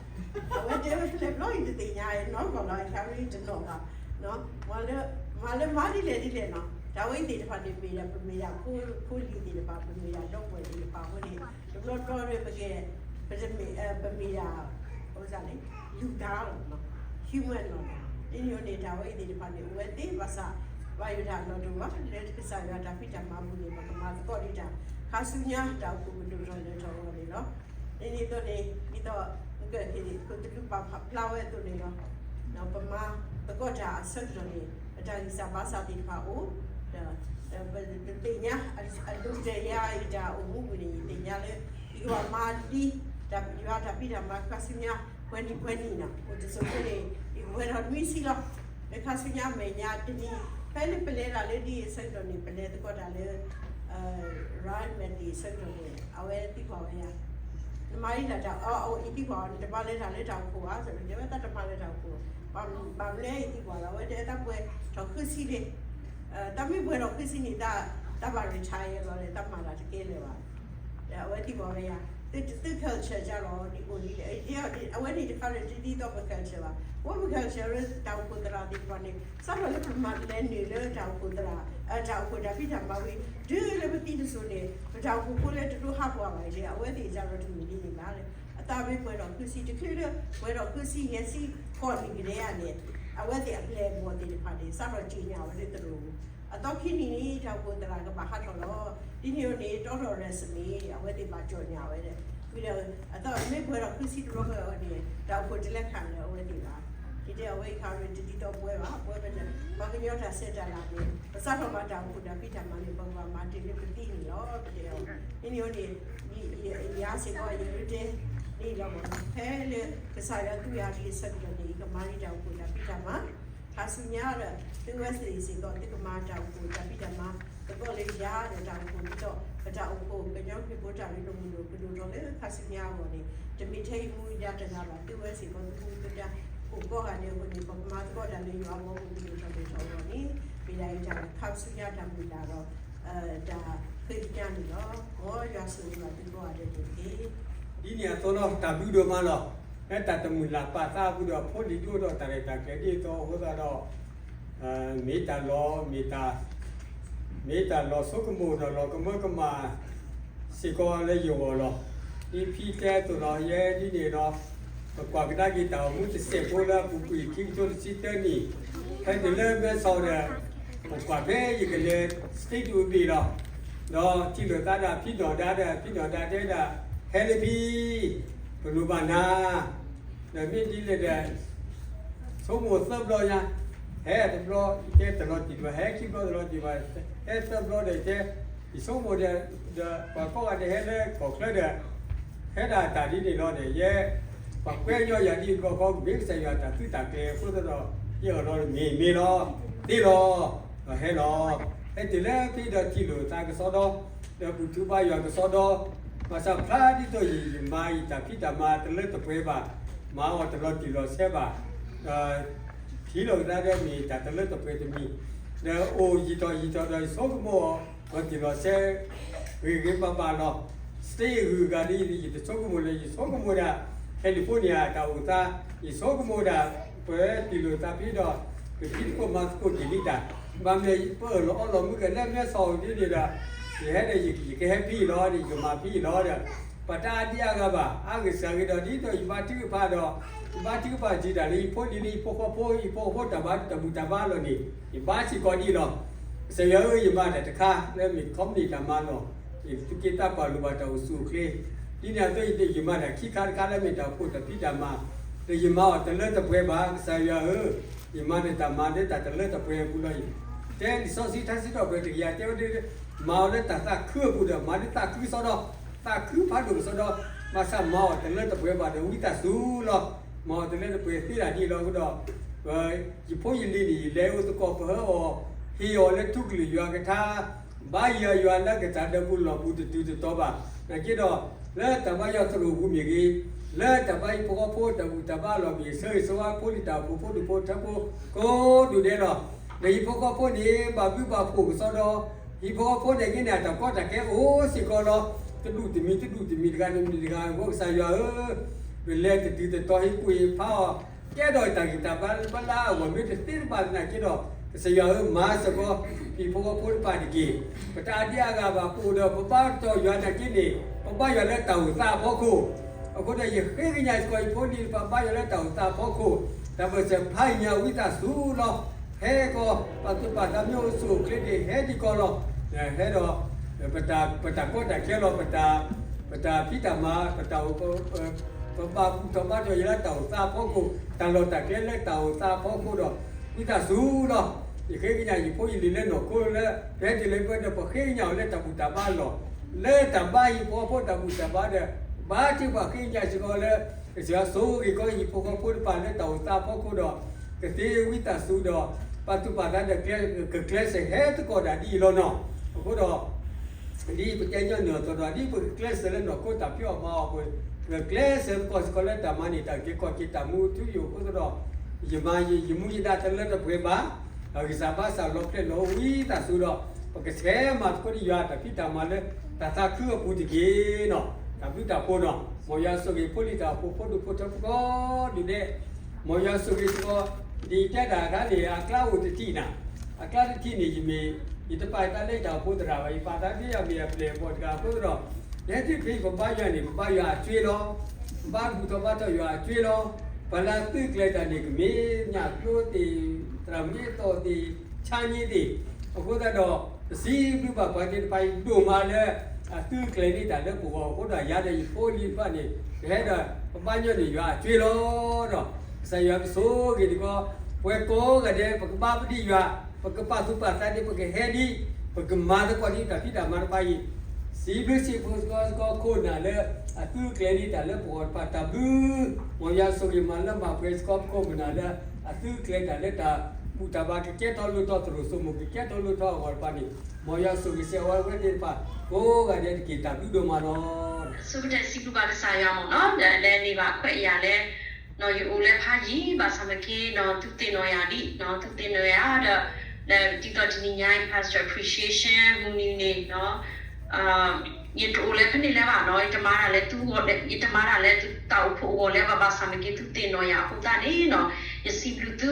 အဝဲတဲဝဲဖဲလဲၣ်ဘျီ ယတသ့ၣ်ညါ နီၢ်ကီၢ်လီၤ ယဲရံၤတနီၣ်ဘၣ်. မၤလၢ မၤလၢမၤဒ်လဲၣ်ဒ်လဲၣ်နီၤ တၢ်ဝဲအံၤသ့ၣ်တဖၣ်န့ၣ် မ့ၢ်ဒၣ် ပမ့ၢ်ဒၣ်ဖိ ဖိလံၤသ့ၣ်တဖၣ် ပမ့ၢ်ဒၣ်ဒီပုၢ်ဝဲၢ်သ့ၣ်တဖၣ်အဃိန့ၣ် တဘျီဘျီဒီးပကဲ ပတမ့ၢ် ပမ့ၢ်ဒၣ် အဝဲန့ၣ် လူသားလီၤ human လီၤ. ဒ်န့ၣ်အဃိန့ၣ် တၢ်ဝဲအံၤသ့ၣ်တဖၣ်န့ၣ် အိၣ်ဝဲသ့ဘၣ်ဆၣ် ဘၣ်ယိၣ်တၢ်လီၤတိၢ်ဘၣ် လၢကစၢ်ယွၤတၢ်ဖံးတၢ်မၤအပူၤန့ၣ် ပကမၤသကိးဒံးတၢ် ခါဆူညါတၢ်အိၣ်ဖှိၣ်ကဒိၣ်ထီၣ်လဲၤထီၣ်အဂီၢ်န့ၣ်လီၤ. ဒ်န့ၣ်အသိးန့ၣ် ဒ်သိး မုၢ်ကၢၢ်ခ့ၣ် ခိၣ်သလုးပာ်ဖျါဝဲအသိးန့ၣ်လီၤ. ပမၤသကိးတၢ်အဆၢကတီၢ်န့ၣ် ပတၢ်ဂံၢ်စၢ်ဘါစၢ်သ့ၣ်တဖၣ်အိၣ် ဒီး ပသ့ၣ်ညါ အဒိတၢ်ယၤအံၤတၢ်အိၣ်မူပူၤန့ၣ် ယသ့ၣ်ညါလၢ ယကဘၣ်မၤဒ် ယွၤတၢ်ဖံးတၢ်မၤခါဆူညါ ပှဲၤနံၣ်ပှဲၤနံၣ်နီၤ အိၣ်တစိၤဖိန့ၣ် ယကပှဲၤထီၣ်နွံဆံလီၤ. လၢခါဆူညါမဲာ်ညါတနံၤ ဖဲလၢပလဲၤတၢ်လၢဒ်အံၤအဆၢကတီၢ်န့ၣ် ပလဲၤသကိးတၢ်လၢ ရၤမဲာ်သ့ၣ်အဆၢကတီၢ်န့ၣ် အဝဲသံကွၢ်ဝဲယၤ နမၤဒ်လဲၣ်တၢ် အအိၣ် ယသံကွၢ်အီၤ နတမၤလၢတၢ်လၢတၢ်အိၣ်ဖှိၣ်ဧါ စ့ၢ်ကီး တဲဝဲတၢ်တမၤလၢတၢ်အိၣ်ဖှိၣ် ဘၣ်မနုၤယသံကွၢ်လီၤ အဝဲတဲတၢ်ပှဲၤထီၣ်ဃုဆံလံ တၢ်မ့ၢ်ပှဲၤထီၣ်ဃုဆံန့ၣ် တၢ်ဘၣ် retire လီၤဒီး တၢ်မၤတၢ်တကဲလၢၤဘၣ်. ဒီးအဝဲသံကွၢ်ဝဲယၤ သု သု culture ကၢ်လီၤ ဒ်အိၣ်ဒ်လဲၣ် အဝဲန့ၣ်တခါဒီး တဒ်သိးပ culture ဘၣ်. ပဝဲပ culture လၢတၢ်အိၣ်ဖှိၣ်သရၣ်သ့ၣ်တဖၣ်န့ၣ် စးထီၣ်လၢပမၤလဲၤနုာ်လၢတၢ်အိၣ်ဖှိၣ်သရၣ် တၢ်အိၣ်ဖှိၣ်တၢ်ဖံးတၢ်မၤဝံၤ တုၤလၢပသံတစိၤန့ၣ် ပတၢ်အိၣ်ဖှိၣ်ဖိလၢတဒိးဟးပှၤဘၣ်အံၤ အဝဲသ့ၣ်ကၢ်လီၤတမ့ၢ်ဒ်န့ၣ်ဘၣ်. အသးမ့ၢ်ပှဲၤထီၣ်ဃုဆံ တချုးလၢ ပှဲၤထီၣ်ဃုဆံ ယဲၢ်ဆံ ဃိးနံၣ်ကဒဲဧါန့ၣ် အဝဲသ့ၣ်အပျဲၢ်အဘီၣ်သ့ၣ်တဖၣ်န့ၣ် စးထီၣ်က့ၤညါဝဲလၢသရိာ်ပူၤ အသီခံနံၣ်န့ၣ် တၢ်အိၣ်ဖှိၣ်သရၣ်ကဘၣ်ဟးထီၣ်လီၤ. ဒ်န့ၣ်အဃိန့ၣ် တီထီၣ် resume အဝဲသ့ၣ်ဘၣ်ကၠီၣ်ညါဝဲဒီး ဝံၤဒီး အသီမ့ၢ်ပှဲၤထီၣ်ဃုဆံတဘျီဃီအံၤန့ၣ် တၢ်အိၣ်ဖှိၣ်တလဲၤခးလၢအဝဲသ့ၣ်ဘၣ်. ယတဲအဝဲအံၤခါန့ၣ် တဒ်သိးပဝဲဘၣ် ပဝဲပတ ပှၤကညီတၢ်ဆဲးတၢ်လၤန့ၣ် ပစးထီၣ်မၤတၢ်အိၣ်ဖှိၣ်တၢ်ဖံးတၢ်မၤန့ၣ် ပကဘၣ်မၤတုၤလၢပသံန့ၣ်လီၤ ပတဲအီၤ. ဒ်န့ၣ်အဃိန့ၣ် ယၤစ့ၢ်ကီး ယရ့တဲန့ၣ်လီၤမ့ၢ်နီၤ ဖဲလၢကစၢ်ယွၤသူယၤဒ်အဆၢကတီၢ်န့ၣ် ယကမၤဒံးတၢ်အိၣ်ဖှိၣ်တၢ်ဖံးတၢ်မၤ ခါဆူညါဒီး သုဝဲသ့ၣ်စ့ၢ်ကီး သုကမၤတၢ်အိၣ်ဖှိၣ်တၢ်ဖံးတၢ်မၤ သကိးလၢယၤဒီးတၢ်အိၣ်ဖှိၣ်ဒ်သိး ပတၢ်အိၣ်ဖှိၣ်ကညီခရံာ်ဖိတၢ်ရ့လိာ်မုာ်လိာ်ကဒိၣ်ထီၣ်လၢခါဆူညါအဂီၢ်န့ၣ် တမ့ၢ်ထဲယမူယဒါတဂၤဘၣ် သုဝဲစ့ၢ်ကီး သုမူသုဒါ အိၣ်ကိးဂၤဒဲးအဃိန့ၣ် ပကမၤသကိးတၢ်လၢယွၤအဘီအမုၢ်ကဒိၣ်ထီၣ်လဲၤထီၣ်အဂီၢ်န့ၣ် မ့ၢ်ဒၣ်ယတၢ်ခါဆူညါတၢ်မုၢ်လၢ်ဒီး တၢ်ဃ့ကညးန့ၣ်လီၤ. မ်ယွၤဆိၣ်ဂ့ၤဘၣ်သုကိးဂၤဒဲးန့ၣ်တက့ၢ်. ဒ်န့ၣ်အသိးလီၤ တၢ်ဘျုးဒိၣ်မးလီၤ. ဖဲတၢ်တမုာ်လၢ်ပာ်သးအပူၤဒီး ဖိလံၤဒိၣ်ဒီးတၢ်ရဲၣ်တၢ်ကျဲၤဒ်သိးအဃိသတးဒီး မ့ၢ်တၢ်လီၤ မ့ၢ်တၢ် မ့ၢ်တၢ်လီၤဆိကမိၣ်ဒီးလီၤကမၢကမၣ်စ့ၢ်ကီးလၢယဂီၢ်လီၤ. ဒ်ဖံတဲအသိးလီၤ ယဲဒ်န့ၣ်ဒီး ပကွၢ်ကဒါက့ၤတၢ်အိၣ်မူတစဲးဖိလၢအပူၤကွံာ်ခံကထိတဆံသၢနံၣ် ဖဲတုၤလၢမဲဆီးဒီး ပကွၢ်ဖဲယကလဲၤ state တအိၣ်ဘ့ၣ်လီၤ. ဒီးထံၣ်လိာ်သးဒၣ်ဖံနီၢ်ဒါဒီး ဖံနီၢ်ဒါတဲဒၣ် ဟဲလၢဖံ ပလိၣ်ဘၣ်နၤ ဒီးမ့ၢ်ဒ်လဲၣ်ဒီး ဆိကမိၣ်သၢဘျီညါ ဟဲတဘျီ ယတဲတလီၤတံၢ်ဘၣ် ဟဲခံဘျီတလီၤတံၢ်ဘၣ် ဟဲသၢဘျီဒီးယတဲ ယဆိကမိၣ်ဒီး ဒီးပှၤကိးဂၤဒဲးဟဲလၢကီၢ်ချၢဒီး ဟဲဒၣ်တၢ်ဒ်န့ၣ်လီၤဒီး ယဲ ပှၤကွဲးညီယၤဒ်အံၤဘျီဃီ မ့ၢ်ကစၢ်ယွၤတၢ်သုးတၢ်ကျဲၤအဃိသတးဒီး ယအၢၣ်လီၤမ့ၢ်မ့ၢ်လီၤ သ့လီၤ ဒီးဟဲလီၤ ဟဲတုၤလၢဖံဒီးထံၣ်လိာ်သးကစီဒီ ဒီးပထူးဘါယွၤကစီဒီ ဘၣ်ဆၣ်ဖျါဒ်သိးယမၤယတၢ်ဖံးတၢ်မၤတလၢတပှဲၤဘၣ် မၤအီၤတလီၤတံၢ်လီၤဆဲးဘၣ် ဒီး ဟံးလီၤကဒါဒီးမ့ၢ်တၢ်တလၢတပှဲၤတမံၤ, ဒီးအိၣ်ယံာ်ထီၣ်ယံာ်ထီၣ်ဒီးယဆိကမိၣ်အီၤ လီၤတံၢ်လီၤဆဲး ဂ့ၤဂ့ၤဘၣ်ဘၣ်လီၤ. စတ့ဂုၤဂၤဒ်အံၤ ယတဆိကမိၣ်လၢ ယဆိကမိၣ်ဒၣ် California တၢ်အိၣ်သး, ယဆိကမိၣ်ဒၣ် ပှၤပျံၤလိာ်သးဖဲဒီး ပဖံးသကိးမၤသကိးဒ်န့ၣ်တၢ်, ဘၣ်မနုၤ ပအၢၣ်လီၤအီလီၤမုၢ်ကလဲၤမဲဆီၣ်ဒ်န့ၣ်ဒီး ယဟဲဒီးယကဟဲဖဲအံၤလီၤ, ယကမၤဖဲအံၤလီၤဒီး ပတၢ်အါဒံအါဂၤဘၣ်, အါဂ့ၤစှၤဂ့ၤဒီး ဒ်သိးယဘါထုကဖၣ်ဒီး ယဘါထုကဖၣ်တံာ်တာ်လၢယဖိလံၤလၢ ယဖိဃီဖိ ယဖိဃီဖိတၢ်ဘါတၢ်ဘူၣ်တၢ်ဘါလီၢ်န့ၣ် ယဘါစ့ၢ်ကီးဒ်အံၤလီၤ. ကစၢ်ယွၤဧၢ, ယမၤတၢ်တခါလၢမ့ၢ် company တၢ်မၤလီၢ်, ယသူၣ်က့သးပှၢ်လိၣ်ဘၣ်တၢ်အိၣ်ဆူၣ်အိၣ်ချ့, ဒ်န့ၣ်အသိး ယမၤတၢ်ခံခါတခါလၢမ့ၢ်တၢ်အိၣ်ဖှိၣ်တၢ်ဖံးတၢ်မၤ, ဒီးယမၤအီၤတလၢတပှဲၤဘၣ်. ကစၢ်ယွၤဧၢ, ယမၤန့ၢ်တၢ်မၤလၢတၢ်တလၢတပှဲၤအပူၤလီၤ. ယတဲလံာ်စီဆှံထါစံးထီၣ်ပတြၢၤတကယၤတဲဝဲဒၣ်, မၤအီၤလၢတၢ်သးခုအပူၤဒီး မၤလၢသးခုစီဒီ, သးခုဖးဒိၣ်ကစီဒီ, ဘၣ်ဆၣ်မၤအီၤတလၢတပှဲၤဘၣ်ဒီး ဝံသးစူၤလီၤ. မၤအီၤတလၢတပှဲၤသ့ဒၣ်ဒ်အံၤလီၤ. အဃိဒီး ယဖိယလံၤန့ၣ် ယလဲၤအိၣ်သကိးပဟၢအီၤ, ဟ့ၣ်အီၤလၢထူကလုာ်ယွၤကထါ, ဘါယွၤယွၤလၢကစၢ်ဒၢးပူၤလီၢ်ပူၤတတုၤတတီၤဘၣ်. နာ်က့ဒီး လၢတၢ်ဘါယွၤသရိာ်ပူၤမ့ၢ်ဂ့ၤ, လၢတၢ်ဘါဟံၣ်ဖိဃီဖိတၢ်ဘူၣ်တၢ်ဘါလီၢ်မ့ၢ်ဂ့ၤ, ဆၢဂ့ၤဆၢဝါဖိလံၤတၢ်အိၣ်ဖှိၣ်ဖိဒူၣ်ဖိထၢဖိကိးဒူၣ်ဒဲးလီၤ. ဒီးဟံၣ်ဖိဃီဖိန့ၣ် ဘၣ်ဘျုးဘၣ်ဖှိၣ်ကစီဒီ, ဟံၣ်ဖိဃီဖိန့ၣ်က့န့ၣ် အတၢ်ကီတၢ်ခဲအိၣ်စ့ၢ်ကီးလီၤ. တဒူၣ်တမံၤ တဒူၣ်တမံၤ တဂၤတမံၤတဂၤအဂီၢ် ကစၢ်ယွၤဧၢ, ပလဲၤတတုၤတတီၤဟံးကွံာ်ဟံးဖးအီၤ, ကဲထီၣ်တၢ်ဂံၢ်တၢ်ဘါလၢပလၢအဂီၢ်မ့ၢ်တသ့တဘၣ်သနာ်က့ဒီး ကစၢ်ယွၤဧၢ, မၤစ့ၢ်ကီး ဟံၣ်ဖိဃီဖိတဖၣ်တက့ၢ်. ပတၢ်အါဒံအါဂၤဘၣ် ပအိၣ်ဒီးပဘါတီၢ်ယွၤနာ်က့န့ၣ် ပဘါယွၤလၢတၢ်အိၣ်သးအဖီခိၣ်. အဃိဒီးယဃ့ကညးစ့ၢ်ကီး ယဖိလံၤတဖၣ်ဘါယွၤလၢတၢ်အိၣ်သးအဖီခိၣ်, တၢ်ဘၢၣ်စၢၤဖးယံၤညါဝံသးစူၤလီၤ. ဟဲကီး ပာ်သူၣ်ပာ်သးမ့ၢ်အိၣ်ဆူၣ်အိၣ်ချ့န့ၣ် ဟဲဒံးကီးလီၤ. ဟဲဒီး ပတၢ်ကီတၢ်ခဲလီၤ, ပတၢ်ဖံးတၢ်မၤ ပတၢ်အိၣ် ပဘၣ်ဘူၣ်ထီၣ်ဘါထီၣ်ယွၤလၢတၢ်အိၣ်သးအဖီခိၣ်, တၢ်လီၢ်တၢ်ကျဲလၢတၢ်အိၣ်သးအဖီခိၣ်ဒီး ဝံသးစူၤလီၤ. ယဃ့ကညးယဖိယလံၤလၢနီၢ်ခိလၢ ပဟဲတုၤလၢပဒီး ပဃ့ကညးအီၤလၢတၢ်ဘူၣ်တၢ်ဘါလီၢ်, လၢတၢ်ဘါဟံၣ်ဖိဃီဖိတၢ်ဘူၣ်တၢ်ဘါဒီး ဘါထုကဖၣ်ဃ့ကညးစ့ၢ်ကီးလၢ ကစၢ်ယွၤဆိၣ်ဂ့ၤကီးဟံၣ်ဖိဃီဖိတဖၣ်လၢတၢ်အိၣ်သးအဖီခိၣ်ဒီး ကသ့ဝံသးစူၤဒီး ပာ်သူၣ်ပာ်သးဒီး ကကျဲးစၢးဟဲသကိးတၢ်ဒ်အံၤလီၤနီၤ. အဃိဒီး ဒ်ပတဲညီနုၢ်အသိးဒီး ဒ်ပကကျဲးစၢးလၢနီၢ်ခိတၢ်ဖံးအီၣ်မၤအီၣ်ပူၤ, ပကကျဲးစၢးသကိးစ့ၢ်ကီးလၢတၢ်မၤန့ၢ်တၢ်အုၣ်က့ၤခီၣ်က့ၤတၢ်မူထူယိာ်အဃိသတးဒီး ယမၤယမူယဒါတလၢတပှဲၤဘၣ်, အဂံၢ်စၢ်ဘါစၢ်လီၤဖျဲၣ်လီၤအိၣ်ဝံသးစူၤဒီး ပကဆဲးမၤသကိးဒံးယွၤတၢ်ဖံးတၢ်မၤလၢတၢ်သးခုအပူၤတက့ၢ်နီၤ. တၢ်ဘျုးတၢ်ဖှိၣ်နီၤ, မ်ယွၤဆိၣ်ဂ့ၤဖိလံၤတၢ်အိၣ်ဖှိၣ်ဖိဒူၣ်ဖိထၢဖိကိးဒူၣ်ဒဲး, မ်ယွၤဆိၣ်ဂ့ၤစ့ၢ်ကီး ဒ်ယတဲတၢ်အခါန့ၣ် အကျါအိၣ်တထံၣ်နၤ, အကျါတထံၣ်န့ၣ် ယမ့ၢ် ယတပာ်ယသးလၢယတၢ်အိၣ်ဖှိၣ်သရၣ်ဘၣ်, ယပာ်သးလၢယမ့ၢ်အပျဲၢ်အဘီၣ်တဂၤအဃိသတးဒီး ယဟဲတုၤဖဲပဘါယွၤန့ၣ် ပဘါယွၤအစ့လီၤ. ပဘါဘူၣ်ထီၣ်ဘါထီၣ်ယွၤအစ့လီၤ. ပှၤလၢအသုးကျဲၤတၢ်န့ၣ် ကမ့ၢ်ညၣ်ကျိသ့ၣ်, သရၣ်မ့ၢ်သီၣ်သ့ၣ်, ဆါညံသ့ၣ်, အဃိသတးဒီး ပစံးဘျုးဘၣ်ပှၤသ့ၣ်တဖၣ်အံၤဒိၣ်မးလၢ အသုးကျဲၤန့ၢ်တၢ်လၢပဂီၢ်အဃိဒီး ယၤဒီးယဖိလံၤတဖၣ်န့ၣ် ပဟဲဒီး ပဘါညီနုၢ်ယွၤအစ့လီၤဒီး ကစၢ်ယွၤကဆိၣ်ဂ့ၤသကိး ပှၤကိးဂၤဒဲး ပကဘါပဒံးယွၤ, ပကပာ်သူၣ်ပာ်သးဒ် ပကဟဲဒ် ပကမၤသကိးဒ်တၢ်ဖံးတၢ်မၤတဖၣ်အံၤ, စံးဘျုးစံးဖှိၣ်စ့ၢ်ကီးစ့ၢ်ကီးခိၣ်နၢ်လၢ အသုးကျဲၤန့ၢ်တၢ်လၢပဂီၢ်တဖၣ်တၢ်ဘျုး, မ်ယွၤဆိၣ်ဂ့ၤမၤလၢမၤပှဲၤစ့ၢ်ကီးပခိၣ်ပနၢ်လၢ အသုးကျဲၤတၢ်လၢတၢ်ဘူၣ်တၢ်ဘါကကဲထီၣ်လိၣ်ထီၣ်သရိာ်စိမိၤ ကကဲထီၣ်လိၣ်ထီၣ်အဂီၢ်တဖၣ်န့ၣ်, မ်ယွၤဆိၣ်ဂ့ၤစ့ၢ်ကီးအဝဲသ့ၣ်တဖၣ် ကိးဂၤဒဲးတက့ၢ် တၢ်ဘျုးဒိၣ်မးလီၤ. ဆိကတၢၢ်စံးဘျုးဘၣ်ကစၢ်ယွၤမ့ၢ်နီၤ, ဒီးလဲၤန့ၢ်ဘၣ်ခွဲးယာ်လၢ ယအိၣ်လၢဖးယံၤ ဘၣ်ဆၣ်မ့ၢ်က့နီၤ သုသ့ၣ်နီၣ်ယၤဒ် သုသ့ၣ်နီၣ်ယၤဒီး လၢတံၤသီၣ်တနံၤညါအံၤ Pastor Appreciation မုၢ်နံၤန့ၣ်နီၤ ယတအိၣ်လၢဖဲန့ၣ်လၢၤဘၣ်နီၤ, ယတမၤတၢ်လၢသုဂီၢ်, ယတမၤတၢ်လၢတၢ်အိၣ်ဖှိၣ်အဂီၢ်လၢၤဘၣ်, ဘၣ်ဆၣ်မ့ၢ်က့သုသ့ၣ်နီၣ်ယၤအဃိသတးန့ၣ်နီၤ, ယစံးဘျုးသု,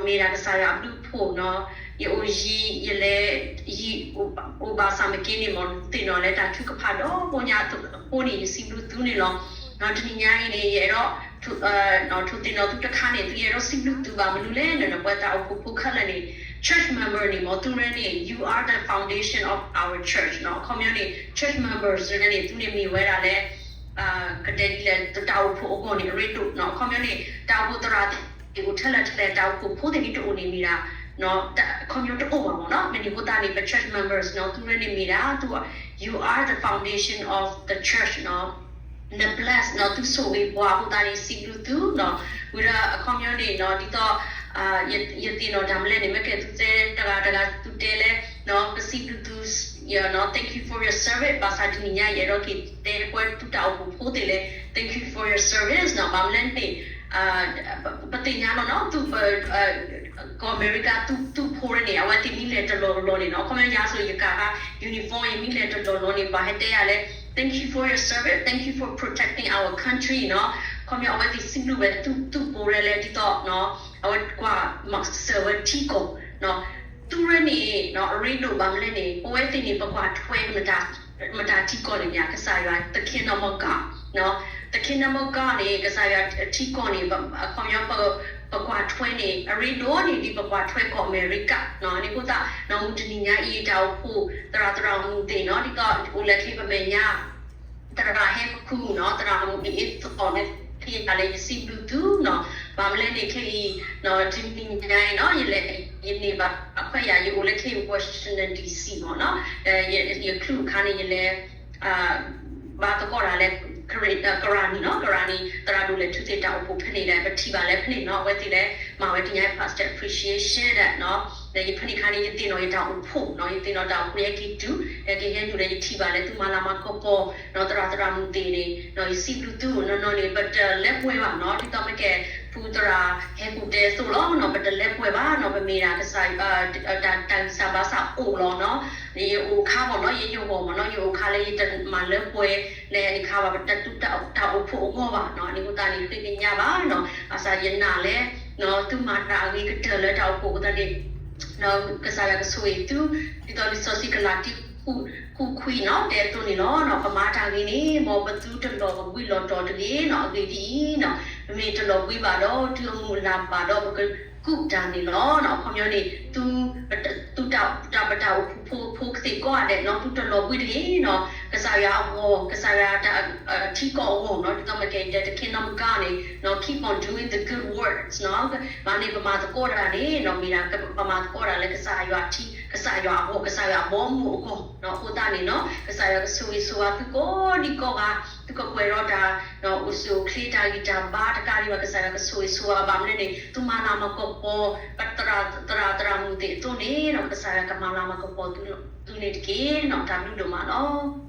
မ့ၢ်ဒၣ်ကစၢ်ယွၤအဘျုးအဖှိၣ်နီၤ, ယအိၣ်ယံၤ ယလဲၤယံၤ အိၣ်ဘၣ်ဆၣ်မ့ၢ်က့န့ၣ်မ့ၢ် သုသ့ၣ်နီၣ်လၢတၢ်ထုကဖၣ်ဒီဘိညါအဃိန့ၣ် ယစံးဘျုးသုန့ၣ်လီၤ. တနံၤညါအံၤန့ၣ် ယအဲၣ်ဒိး ထိၣ်သ့ၣ်နီၣ်သုတခါန့ၣ် သုယအဲၣ်ဒိးစံးဘျုးသုဘၣ်မနုၤလဲၣ်န့ၣ် ပှၤတၢ်အိၣ်ဖှိၣ်ဖိခဲလၢာ်န့ၣ် church member န့ၣ်မ့ၢ် သုရဲန့ၣ် you are the foundation of our church နီၤ, အခီပညီန့ၣ် church members န့ၣ် သုန့ၣ်မ့ၢ်ဝဲဒၣ်လၢ ကတဲဒ်လဲၣ် တၢ်အိၣ်ဖှိၣ်အဂီၢ်န့ၣ် အရ့ဒိၣ်နီၤ, အခီပညီန့ၣ် တၢ်အိၣ်ဖှိၣ်သရၣ်သ့ၣ်အိၣ်ထဲလဲၣ်ထဲလဲၣ် တၢ်အိၣ်ဖှိၣ်ဖိသ့ၣ်န့ၣ်တအိၣ်န့ၣ်မ့ၢ်ဒၣ် အခီပညီတအိၣ်ဘၣ်မ့ၢ်နီၤ, မ့ၢ်န့ၣ်အဃိသတးန့ၣ် ပ church members နီၤ သုရဲန့ၣ်မ့ၢ်ဒၣ် သု you are the foundation of the church နီၤ န bless နီၤ သုဆိၣ်ဂ့ၤပှၤအဃိသတးန့ၣ် စံးဘျုးသုနီၤ, ဝံၤဒီးအခီပညီန့ၣ်နီၤ ဒ်သိး ယသ့ၣ်နီၣ်တၢ်မနုၤလဲၣ်န့ၣ် မ့ၢ်ကဲသုတဲတဂၤတဂၤသုတဲလၢ ပစံးဘျုးသု thank you for your service ဘၣ်ဆၣ်တနံၤညါအံၤ ယအဲၣ်ဒိးက့ၤတဲပှဲၤသုတၢ်အိၣ်ဖှိၣ်ဖိသ့ၣ်လၢ thank you for your service နီၤ, ဘၣ်မနုၤလဲၣ်န့ၣ် ပသ့ၣ်ညါလီၤနီၤ သုး ကီၢ်အမဲရကၤ သုးဖိန့ၣ် အဝဲသ့ၣ်မ့ၢ်လဲၤတလီၢ်လီၢ်န့ၣ်နီၤ အခီပညီယၤစ့ၢ် ယကၤ uniform ယမ့ၢ်လဲၤတလီၢ်လီၢ်န့ၣ် ပှၤဟဲတဲယၤလၢ thank you for your service, thank you for protecting our country နီၤ အခီပညီအဝဲသ့ၣ်စံးဘျုးဝဲသုးဖိဒ်လဲၣ်ဒ်သိး အဝဲကွၢ်မၤစၢၤဝဲထံကီၢ် သုးရ့ၣ်န့ၣ် အရ့ဒိၣ်ဘၣ်မနုၤလဲၣ်န့ၣ် ပဝဲသ့ၣ်န့ၣ် ပကွၢ်ထွဲ မတၤထံကီၢ်န့ၣ်မ့ၢ် ကစၢ်ယွၤ the kingdom of God, the kingdom of God န့ၣ် ကစၢ်ယွၤထံကီၢ်န့ၣ် အခီပညီ ပကွၢ်ထွဲန့ၣ် အရ့ဒိၣ်န့ၢ်ဒံးပကွၢ်ထွဲကီၢ်အမဲရကၤ အဃိသတး မုၢ်တနံၤညါအံၤ တၢ်အိၣ်ဖှိၣ်သရၣ်သရၣ်မုၣ်သ့ၣ်နီၤ ဒ်သိးအိၣ်လၢခဲအံၤပမဲာ်ညါ သရၣ်ဟဲကခူၣ်နီၤ သရၣ်မုၣ်အ့ၣ်သီၣ်န့ၣ် ခဲအံၤယၤလဲၣ် ယစံးဘျုးသုနီၤ ဘၣ်မနုၤလဲၣ်န့ၣ် ခဲအံၤ တနံၤညါအံၤနီၤ ယလဲၤ ယန့ၢ်ဘၣ်အခွဲးယာ် ယအိၣ်လၢခဲအံၤ Washington D C မ့ၢ်နီၤ ယချုးအခါန့ၣ် ယလဲၤ ဘါသကိးတၢ်လၢ ကရၢနံၤနီၤ ကရၢနံၤ သရၣ်ဒိၣ်လဲၤထူသ့ၣ်တၢ်အိၣ်ဖှိၣ်ဖဲန့ၣ်ဒီး ပထံၣ်ဘၣ်လၢဖဲန့ၣ်နီၤ အဝဲသ့ၣ်လဲၤမၤဝဲတနံၤညါ pastor appreciation ဒီး ယဖဲန့ၣ်အခါန့ၣ် ယသ့ၣ်နီၣ်ယတၢ်အိၣ်ဖှိၣ်နီၤ ယသ့ၣ်နီၣ်တၢ်အိၣ်ဖှိၣ် ယဟဲက့ၤတုၤ ယကဟဲနုာ်လၢယထံၣ်ဘၣ်လၢသုမၤလၤမၤကပီၤ သရၣ်သရၣ်မုၣ်သ့ၣ်န့ၣ် ယစံးဘျုးသုနီၢ်နီၢ်န့ၣ် ပတလၢပှဲၤဘၣ်နီၤ ဒ်သိးမ့ၢ်ကဲ ဖုသရၣ်ဟဲကူၣ်တဲအသိးလီၤနီၤ ပတလၢပှဲၤဘၣ်နီၤ ပမ့ၢ်ဒၣ်ကစၢ် တၢ်ဂံၢ်စၢ်ဘါစၢ်အိၣ်လီၤနီၤ ယအိၣ်ခါမ့ၢ်နီၤ ယယဂီၢ်မ့ၢ်နီၤ ယအိၣ်ခါလၢယတမၤလၢပှဲၤလၢန့ၣ်ခါဘၣ် ပတတူၢ်တၢ်အိၣ်ဖှိၣ်အဂီၢ်ဘၣ်နီၤ အဃိသတးန့ၣ် ဃ့ကညးဘၣ်နီၤ ဘၣ်ဆၣ်ယနာ်လၢ သုမၤတၢ်အဂ့ၤကတၢၢ်လၢတၢ်အိၣ်ဖှိၣ်အဃိသတးန့ၣ် ကစၢ်ယွၤကဆိၣ်ဂ့ၤသု ဒ်သိးလံာ်စီဆှံကလၤတံ ဃုခွံနီၤတဲအသိးန့ၣ်လီၤ. ပမၤတၢ်ဂ့ၤန့ၣ် မ်ပသုတလီၤဘှံးလီၤတီၤတဂ့ၤနီၤ. အဂ့ၢ်ဒ်အံၤ, ပမ့ၢ်တလီၤဘှံးဘၣ်ဒီး တုၤအမုၢ်အလၢ်ဘၣ်ဒီး ပကကူးတၢ်န့ၣ်လီၤ. အခီပညီန့ၣ် သုတၢ်ပတၢ်အိၣ်ဖှိၣ်ဖိသ့ၣ်ကိးဂၤဒဲးနီၤ သုတလီၤဘှံးတဂ့ၤနီၤ. ကစၢ်ယွၤအဂီၢ် ကစၢ်ယွၤထံကီၢ်အဂီၢ်နီၤ ဒ်သိးမ့ၢ်ကဲ the kingdom of God န့ၣ် keep on doing the good works နီၤ. မ့ၢ်န့ၣ် ပမၤသကိးတၢ်န့ၣ်နီၤ မ့ၢ်ဒၣ်ပမၤသကိးတၢ်လၢကစၢ်ယွၤထံ ကစၢ်ယွၤအဂီၢ် ကစၢ်ယွၤအဘီအမုၢ်အဂီၢ်နီၤ. အဃိသတးန့ၣ်နီၤ ကစၢ်ယွၤကဆိၣ်ဂ့ၤဆိၣ်ဝါသုကိးဒံးကိးဂၤ သုကပှဲၤဒီးတၢ် အိၣ်ဆူၣ်အိၣ်ချ့တၢ်ဂံၢ်တၢ်ဘါတကးဒံးဘၣ် ကစၢ်ယွၤကဆိၣ်ဂ့ၤဆိၣ်ဝါဘၣ်မနုၤန့ၣ် သုမၤလၤမၤကပီၤ ပသရၣ်သရၣ်မုၣ်သ့ၣ်အသိးန့ၣ်နီၤ ကစၢ်ယွၤကမၤလၤမၤကပီၤသုန့ၣ်တက့ၢ်နီၤ. တၢ်ဘျုးဒိၣ်မးလီၤ.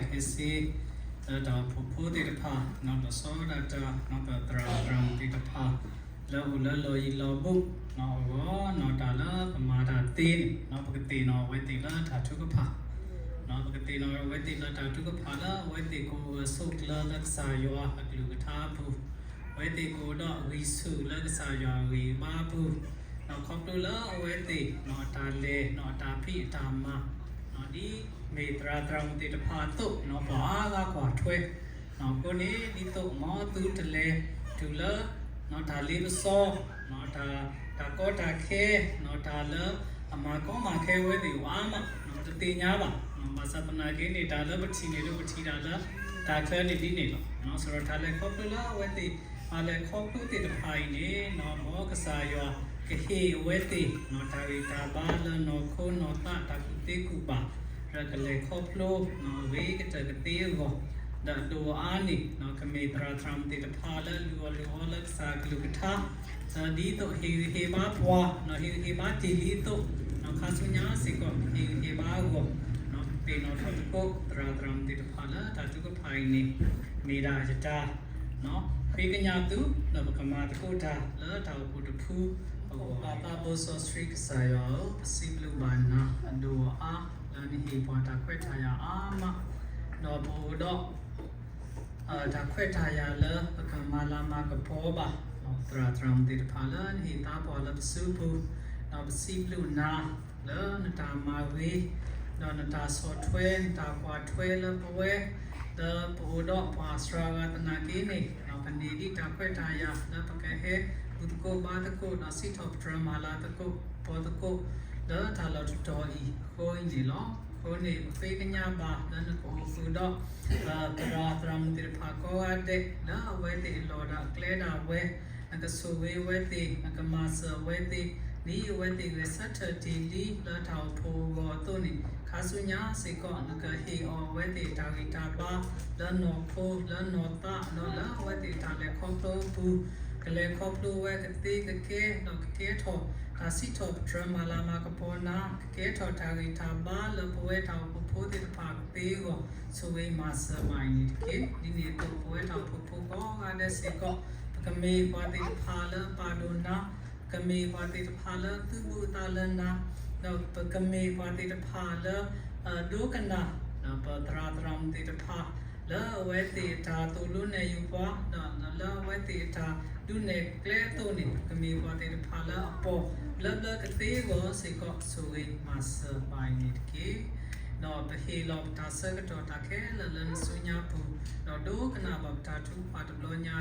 ခဲစ့ လၢတၢ်အိၣ်ဖှိၣ်ဖိသ့ၣ်တဖၣ် နီၢ်ဒီးစီၤဒၣ်တၢ် နီၢ်ပသရၣ်သရၣ်မုၣ်သ့ၣ်တဖၣ် လၢအိၣ်လၢလီၢ်ယံၤလီၢ်ဘူး နီၢ်အဂီၢ် နီၢ်တၢ်လၢပမၤတၢ်သ့န့ၣ် နီၢ်ပကသ့ၣ်နီၣ်အဝဲသ့ၣ်လၢတၢ်ထုကဖၣ် နီၢ်ပကသ့ၣ်နီၣ်အဝဲသ့ၣ်လၢတၢ်ထုကဖၣ်လၢအဝဲသ့ၣ်ကအိၣ်ဂၢၢ်ဆိးကျၢၤလၢကစၢ်ယွၤအကလုၢ်ကထါအပူၤ အဝဲသ့ၣ်ကအိၣ်ဒီးအဂံၢ်ဆူၣ်လၢကစၢ်ယွၤအဂံၢ်အဘါအပူၤ နီၢ်ခီဖျိလၢအဝဲသ့ၣ် နီၢ်အတၢ်လဲၤ နီၢ်အတၢ်ဖံးအတၢ်မၤ နီၢ်ဒ်မ့ၢ်သရၣ်သရၣ်မုၣ်သ့ၣ်တဖၣ်အသိး နီၢ်ပှၤအါဂၤကွၢ်ထွဲ နီၢ်အဃိန့ၣ် ဒ်သိးမ်သုတလဲၤတုၤလၢ နီၢ်တၢ်လ့ပစီ နီၢ်တၢ် တၢ်ကီတၢ်ခဲ နီၢ်တၢ်လၢအမၤကီမၤခဲအဝဲသ့ၣ်အိၣ်အါမး နီၢ်တသ့ၣ်ညါဘၣ် ဘၣ်ဆၣ်သနာ်က့န့ၣ် တၢ်လၢပထံၣ်န့ၣ်ဒီးပထံၣ်တၢ်လၢ တၢ်ချၢန့ၣ်ဒ်န့ၣ်လီၤ စးထီၣ်တၢ်လဲၤခီဖျိလၢအဝဲသ့ၣ် တၢ်လဲၤခီဖျိသ့ၣ်တဖၣ်အံၤန့ၣ် နီၢ်မ်ကစၢ်ယွၤ ကဟ့ၣ်အဝဲသ့ၣ် နီၢ်တၢ်ဂံၢ်တၢ်ဘါလၢနီၢ်ခိနီၢ်သးတၢ်ကူၣ်သ့ကူၣ်ဘၣ် ဒီးကလဲၤခီဖျိ နီၢ်အဂ့ၤကတၢၢ်ကသ့အဂီၢ် ဒီးအဒိၣ်အါန့ၣ် နီၢ်ကမ့ၢ်သရၣ်သရၣ်မုၣ်သ့ၣ်တဖၣ်လၢအလုၢ်အီၣ်လုၢ်အီလၢကစၢ်အကလုၢ်ကထါ ဒီးဒ်သိးဟ့ၣ်ဂံၢ်ဟ့ၣ်ဘါပှၤ နီၢ်ဟ့ၣ်ဂံၢ်ဟ့ၣ်ဘါတ့ၢ်လံအသိး နီၢ်ခါဆူညါစ့ၢ်ကီး ဟ့ၣ်ဂံၢ်ဟ့ၣ်ဘါအဂီၢ် နီၢ်ကသ့ၣ်နီၣ်ထီၣ်သကိး သရၣ်သရၣ်မုၣ်သ့ၣ်တဖၣ်လၢတၢ်ထုကဖၣ်အံၤန့ၣ် မ့ၢ်ဒၣ်ယတၢ် ဃ့ကညးသု ဒီးပကမၤသကိးတၢ်လၢတၢ်အိၣ်ဖှိၣ်တဖု အဂီၢ် ပၢ်သးဘိစီဆှံကစၢ်ယွၤဧၢ, ပစံးဘျုးဘၣ်နၤ အဒိၣ်အါ လၢနဟ့ၣ်ပှၤတၢ်ခွဲးတၢ်ယာ်အါမး, ဒီးပအိၣ်ဒီး တၢ်ခွဲးတၢ်ယာ်လၢပကမၤလၤမၤကပီၤဘၣ် သရၣ်သရၣ်မုၣ်သ့ၣ်တဖၣ်လၢနဟ့ၣ်သါပှၤလၢပစုပူၤ, ဒီးပစံးဘျုးနၤ လၢနတၢ်မၤဂ့ၤ, ဒီးနတၢ်ဆီၣ်ထွဲ နတၢ်ကွၢ်ထွဲလၢပဝဲ, လၢပအိၣ်ဒီးပှၤစှၤဂၤသနာ်က့န့ၣ်, ဒီးပန့ၢ်ဒံးတၢ်ခွဲးတၢ်ယာ် လၢပကဟဲဘူၣ်သကိးဘါသကိး ဒီးစံးထီၣ်ပတြၢၤမၤလၤသကိး ပီၤသကိး လၢတၢ်လီၢ်တတီၤအံၤအဃိအံၤန့ၣ်လီၤ. အဃိန့ၣ် ပဃ့ကညးဘၣ်လၢနကအိၣ်ဃုာ်ဒီး သရၣ်သရၣ်မုၣ်သ့ၣ်တဖၣ်ကိးဂၤဒဲး လၢအဝဲသ့ၣ်အလီၢ်ဒီးအကျဲဒၣ်ဝဲ, နကဆိၣ်ဂ့ၤအဝဲသ့ၣ်, နကမၤစၢၤအဝဲသ့ၣ်, ဒ်အဝဲသ့ၣ်ဂဲၤဆၢထၢၣ်တ့ၢ်လံလၢတၢ်အိၣ်ဖှိၣ်အဂီၢ်အသိးန့ၣ်, ခါဆူညါစ့ၢ်ကီး နကဟ့ၣ်အီၤအဝဲသ့ၣ်တၢ်ဂံၢ်တၢ်ဘါ လၢနီၢ်ခိ လၢနီၢ်သး ဒီးလၢအဝဲသ့ၣ်တၢ်လဲၤခီဖျိအပူၤ, ကလဲၤခီဖျိဝဲကသ့ကကဲ ဒီးကကဲထီၣ်တၢ်စံးထီၣ်ပတြၢၤမၤလၤမၤကပီၤနၤ, ကကဲထီၣ်တၢ်ဂံၢ်တၢ်ဘါလၢပဝဲတၢ်အိၣ်ဖှိၣ်ဖိသ့ၣ်တဖၣ်ကသ့အဂီၢ်, ဆိၣ်ဂ့ၤမၤစၢၤဘၣ်အံၤန့ၣ်တက့ၢ်. ဒ်န့ၣ်အသိး ပဝဲတၢ်အိၣ်ဖှိၣ်ဖိကိးဂၤဒဲးစ့ၢ်ကီး, ပကမ့ၢ်ပှၤသ့ၣ်တဖၣ်လၢအပာ်ဒိၣ်နၤ, ပကမ့ၢ်ပှၤသ့ၣ်တဖၣ်လၢသူၣ်ဘူၣ်သးလၢနၤ, ဒီးပကမ့ၢ်ပှၤသ့ၣ်တဖၣ်လၢ ဒိကနၣ် ဒီးပသရၣ်သရၣ်မုၣ်သ့ၣ်တဖၣ် လၢအဝဲသ့ၣ်အတၢ်သိၣ်လိနဲၣ်ယုာ်ပှၤ, ဒီးလၢအဝဲသ့ၣ်အတၢ်ဒုးနဲၣ်ကျဲအသိးန့ၣ် ပကမ့ၢ်ပှၤသ့ၣ်တဖၣ်လၢအပီၢ်လၢဘျၢကသ့အဂီၢ်စ့ၢ်ကီး ဆိၣ်ဂ့ၤမၤစၢၤဘၣ်အံၤန့ၣ်တက့ၢ်. ဒီးပဟ့ၣ်လီၤပတၢ်ဆၢကတီၢ်တၢ်ခဲလၢာ်လၢနစုညါပူၤ, ဒီးဒိကနၣ်ဘၣ်ပတၢ်ထုကဖၣ်တဘျီညါအံၤ, လၢ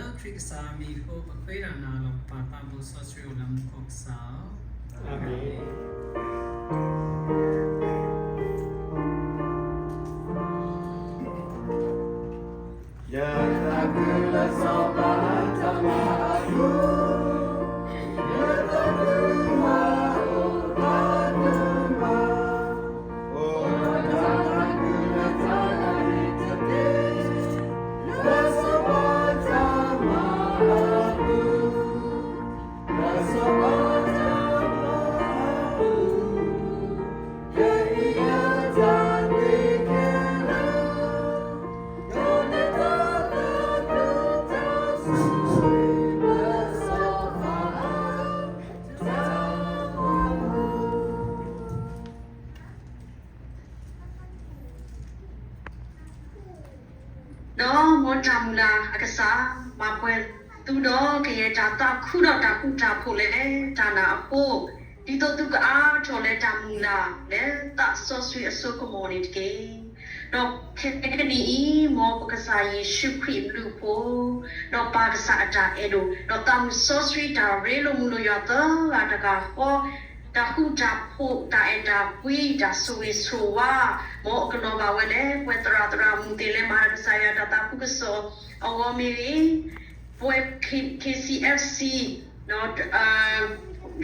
ခရံာ်ကစၢ်အမံၤအဃိ ပဃ့တၢ်နၤလီၤ. ပၢ်သးဘိစီဆှံအိၣ်လၢမူခိၣ်ကစၢ်ဧၢ, အၤမ့ၣ်. ဒီးမ်တၢ်မုၢ်လၢ်အကစၢ်, မၤပှဲၤသုဒီးကယဲၢ်တၢ်သးခုဒီးတၢ်ဃူတၢ်ဖိးလၢတၢ်နာ်အဃိ, ဒ်သိးသုကအါထီၣ်လၢတၢ်မုၢ်လၢ်လၢသးစီဆှံအစိကမီၤန့ၣ်တက့ၢ်. ဒီးခဲကနံၣ်အံၤ မ်ပကစၢ်ယ့ၣ်ၡူးခရံာ်အဘျုးအဖှိၣ်, ဒီးပၢ်ကစၢ်အတၢ်အဲၣ်ဒိၣ်, ဒီးသးစီဆှံတၢ်ရ့လိာ်မုာ်လိာ်ယွၤသၢဂၤတဂၤဃီ, တၢ်ဃူတၢ်ဖိး, တၢ်အဲၣ်တၢ်ကွံ, တၢ်ဆိၣ်ဂ့ၤဆိၣ်ဝါ, မ်အကလီၤဘၣ်ဝဲလၢ ပှၤသရၣ်သရၣ်မုၣ်သ့ၣ်လၢမၤကစၢ်ယွၤတၢ်သးခုကစီၣ်အဂီၢ်မ့ၢ်ဂ့ၤ, ပှၤ K C F C,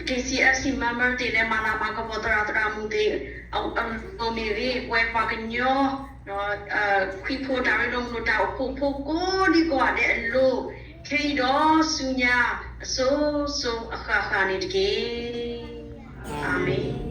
K C F C member သ့ၣ်လၢမၤလၤမၤကပီၤသရၣ်သရၣ်မုၣ်သ့ၣ်အဂီၢ်မ့ၢ်ဂ့ၤ, ပှၤပှၤကညီ ခွံဖိတၢ်ရ့လိာ်မုာ်လိာ်တၢ်အိၣ်ဖှိၣ်ဖိကိးဒံကိးဂၤဒဲးအလိၤ, ခဲအံၤဒီးဆူညါအစိၤစိၤအဃၣ်ဃၣ်န့ၣ်တက့ၢ်. အၤမ့ၣ်.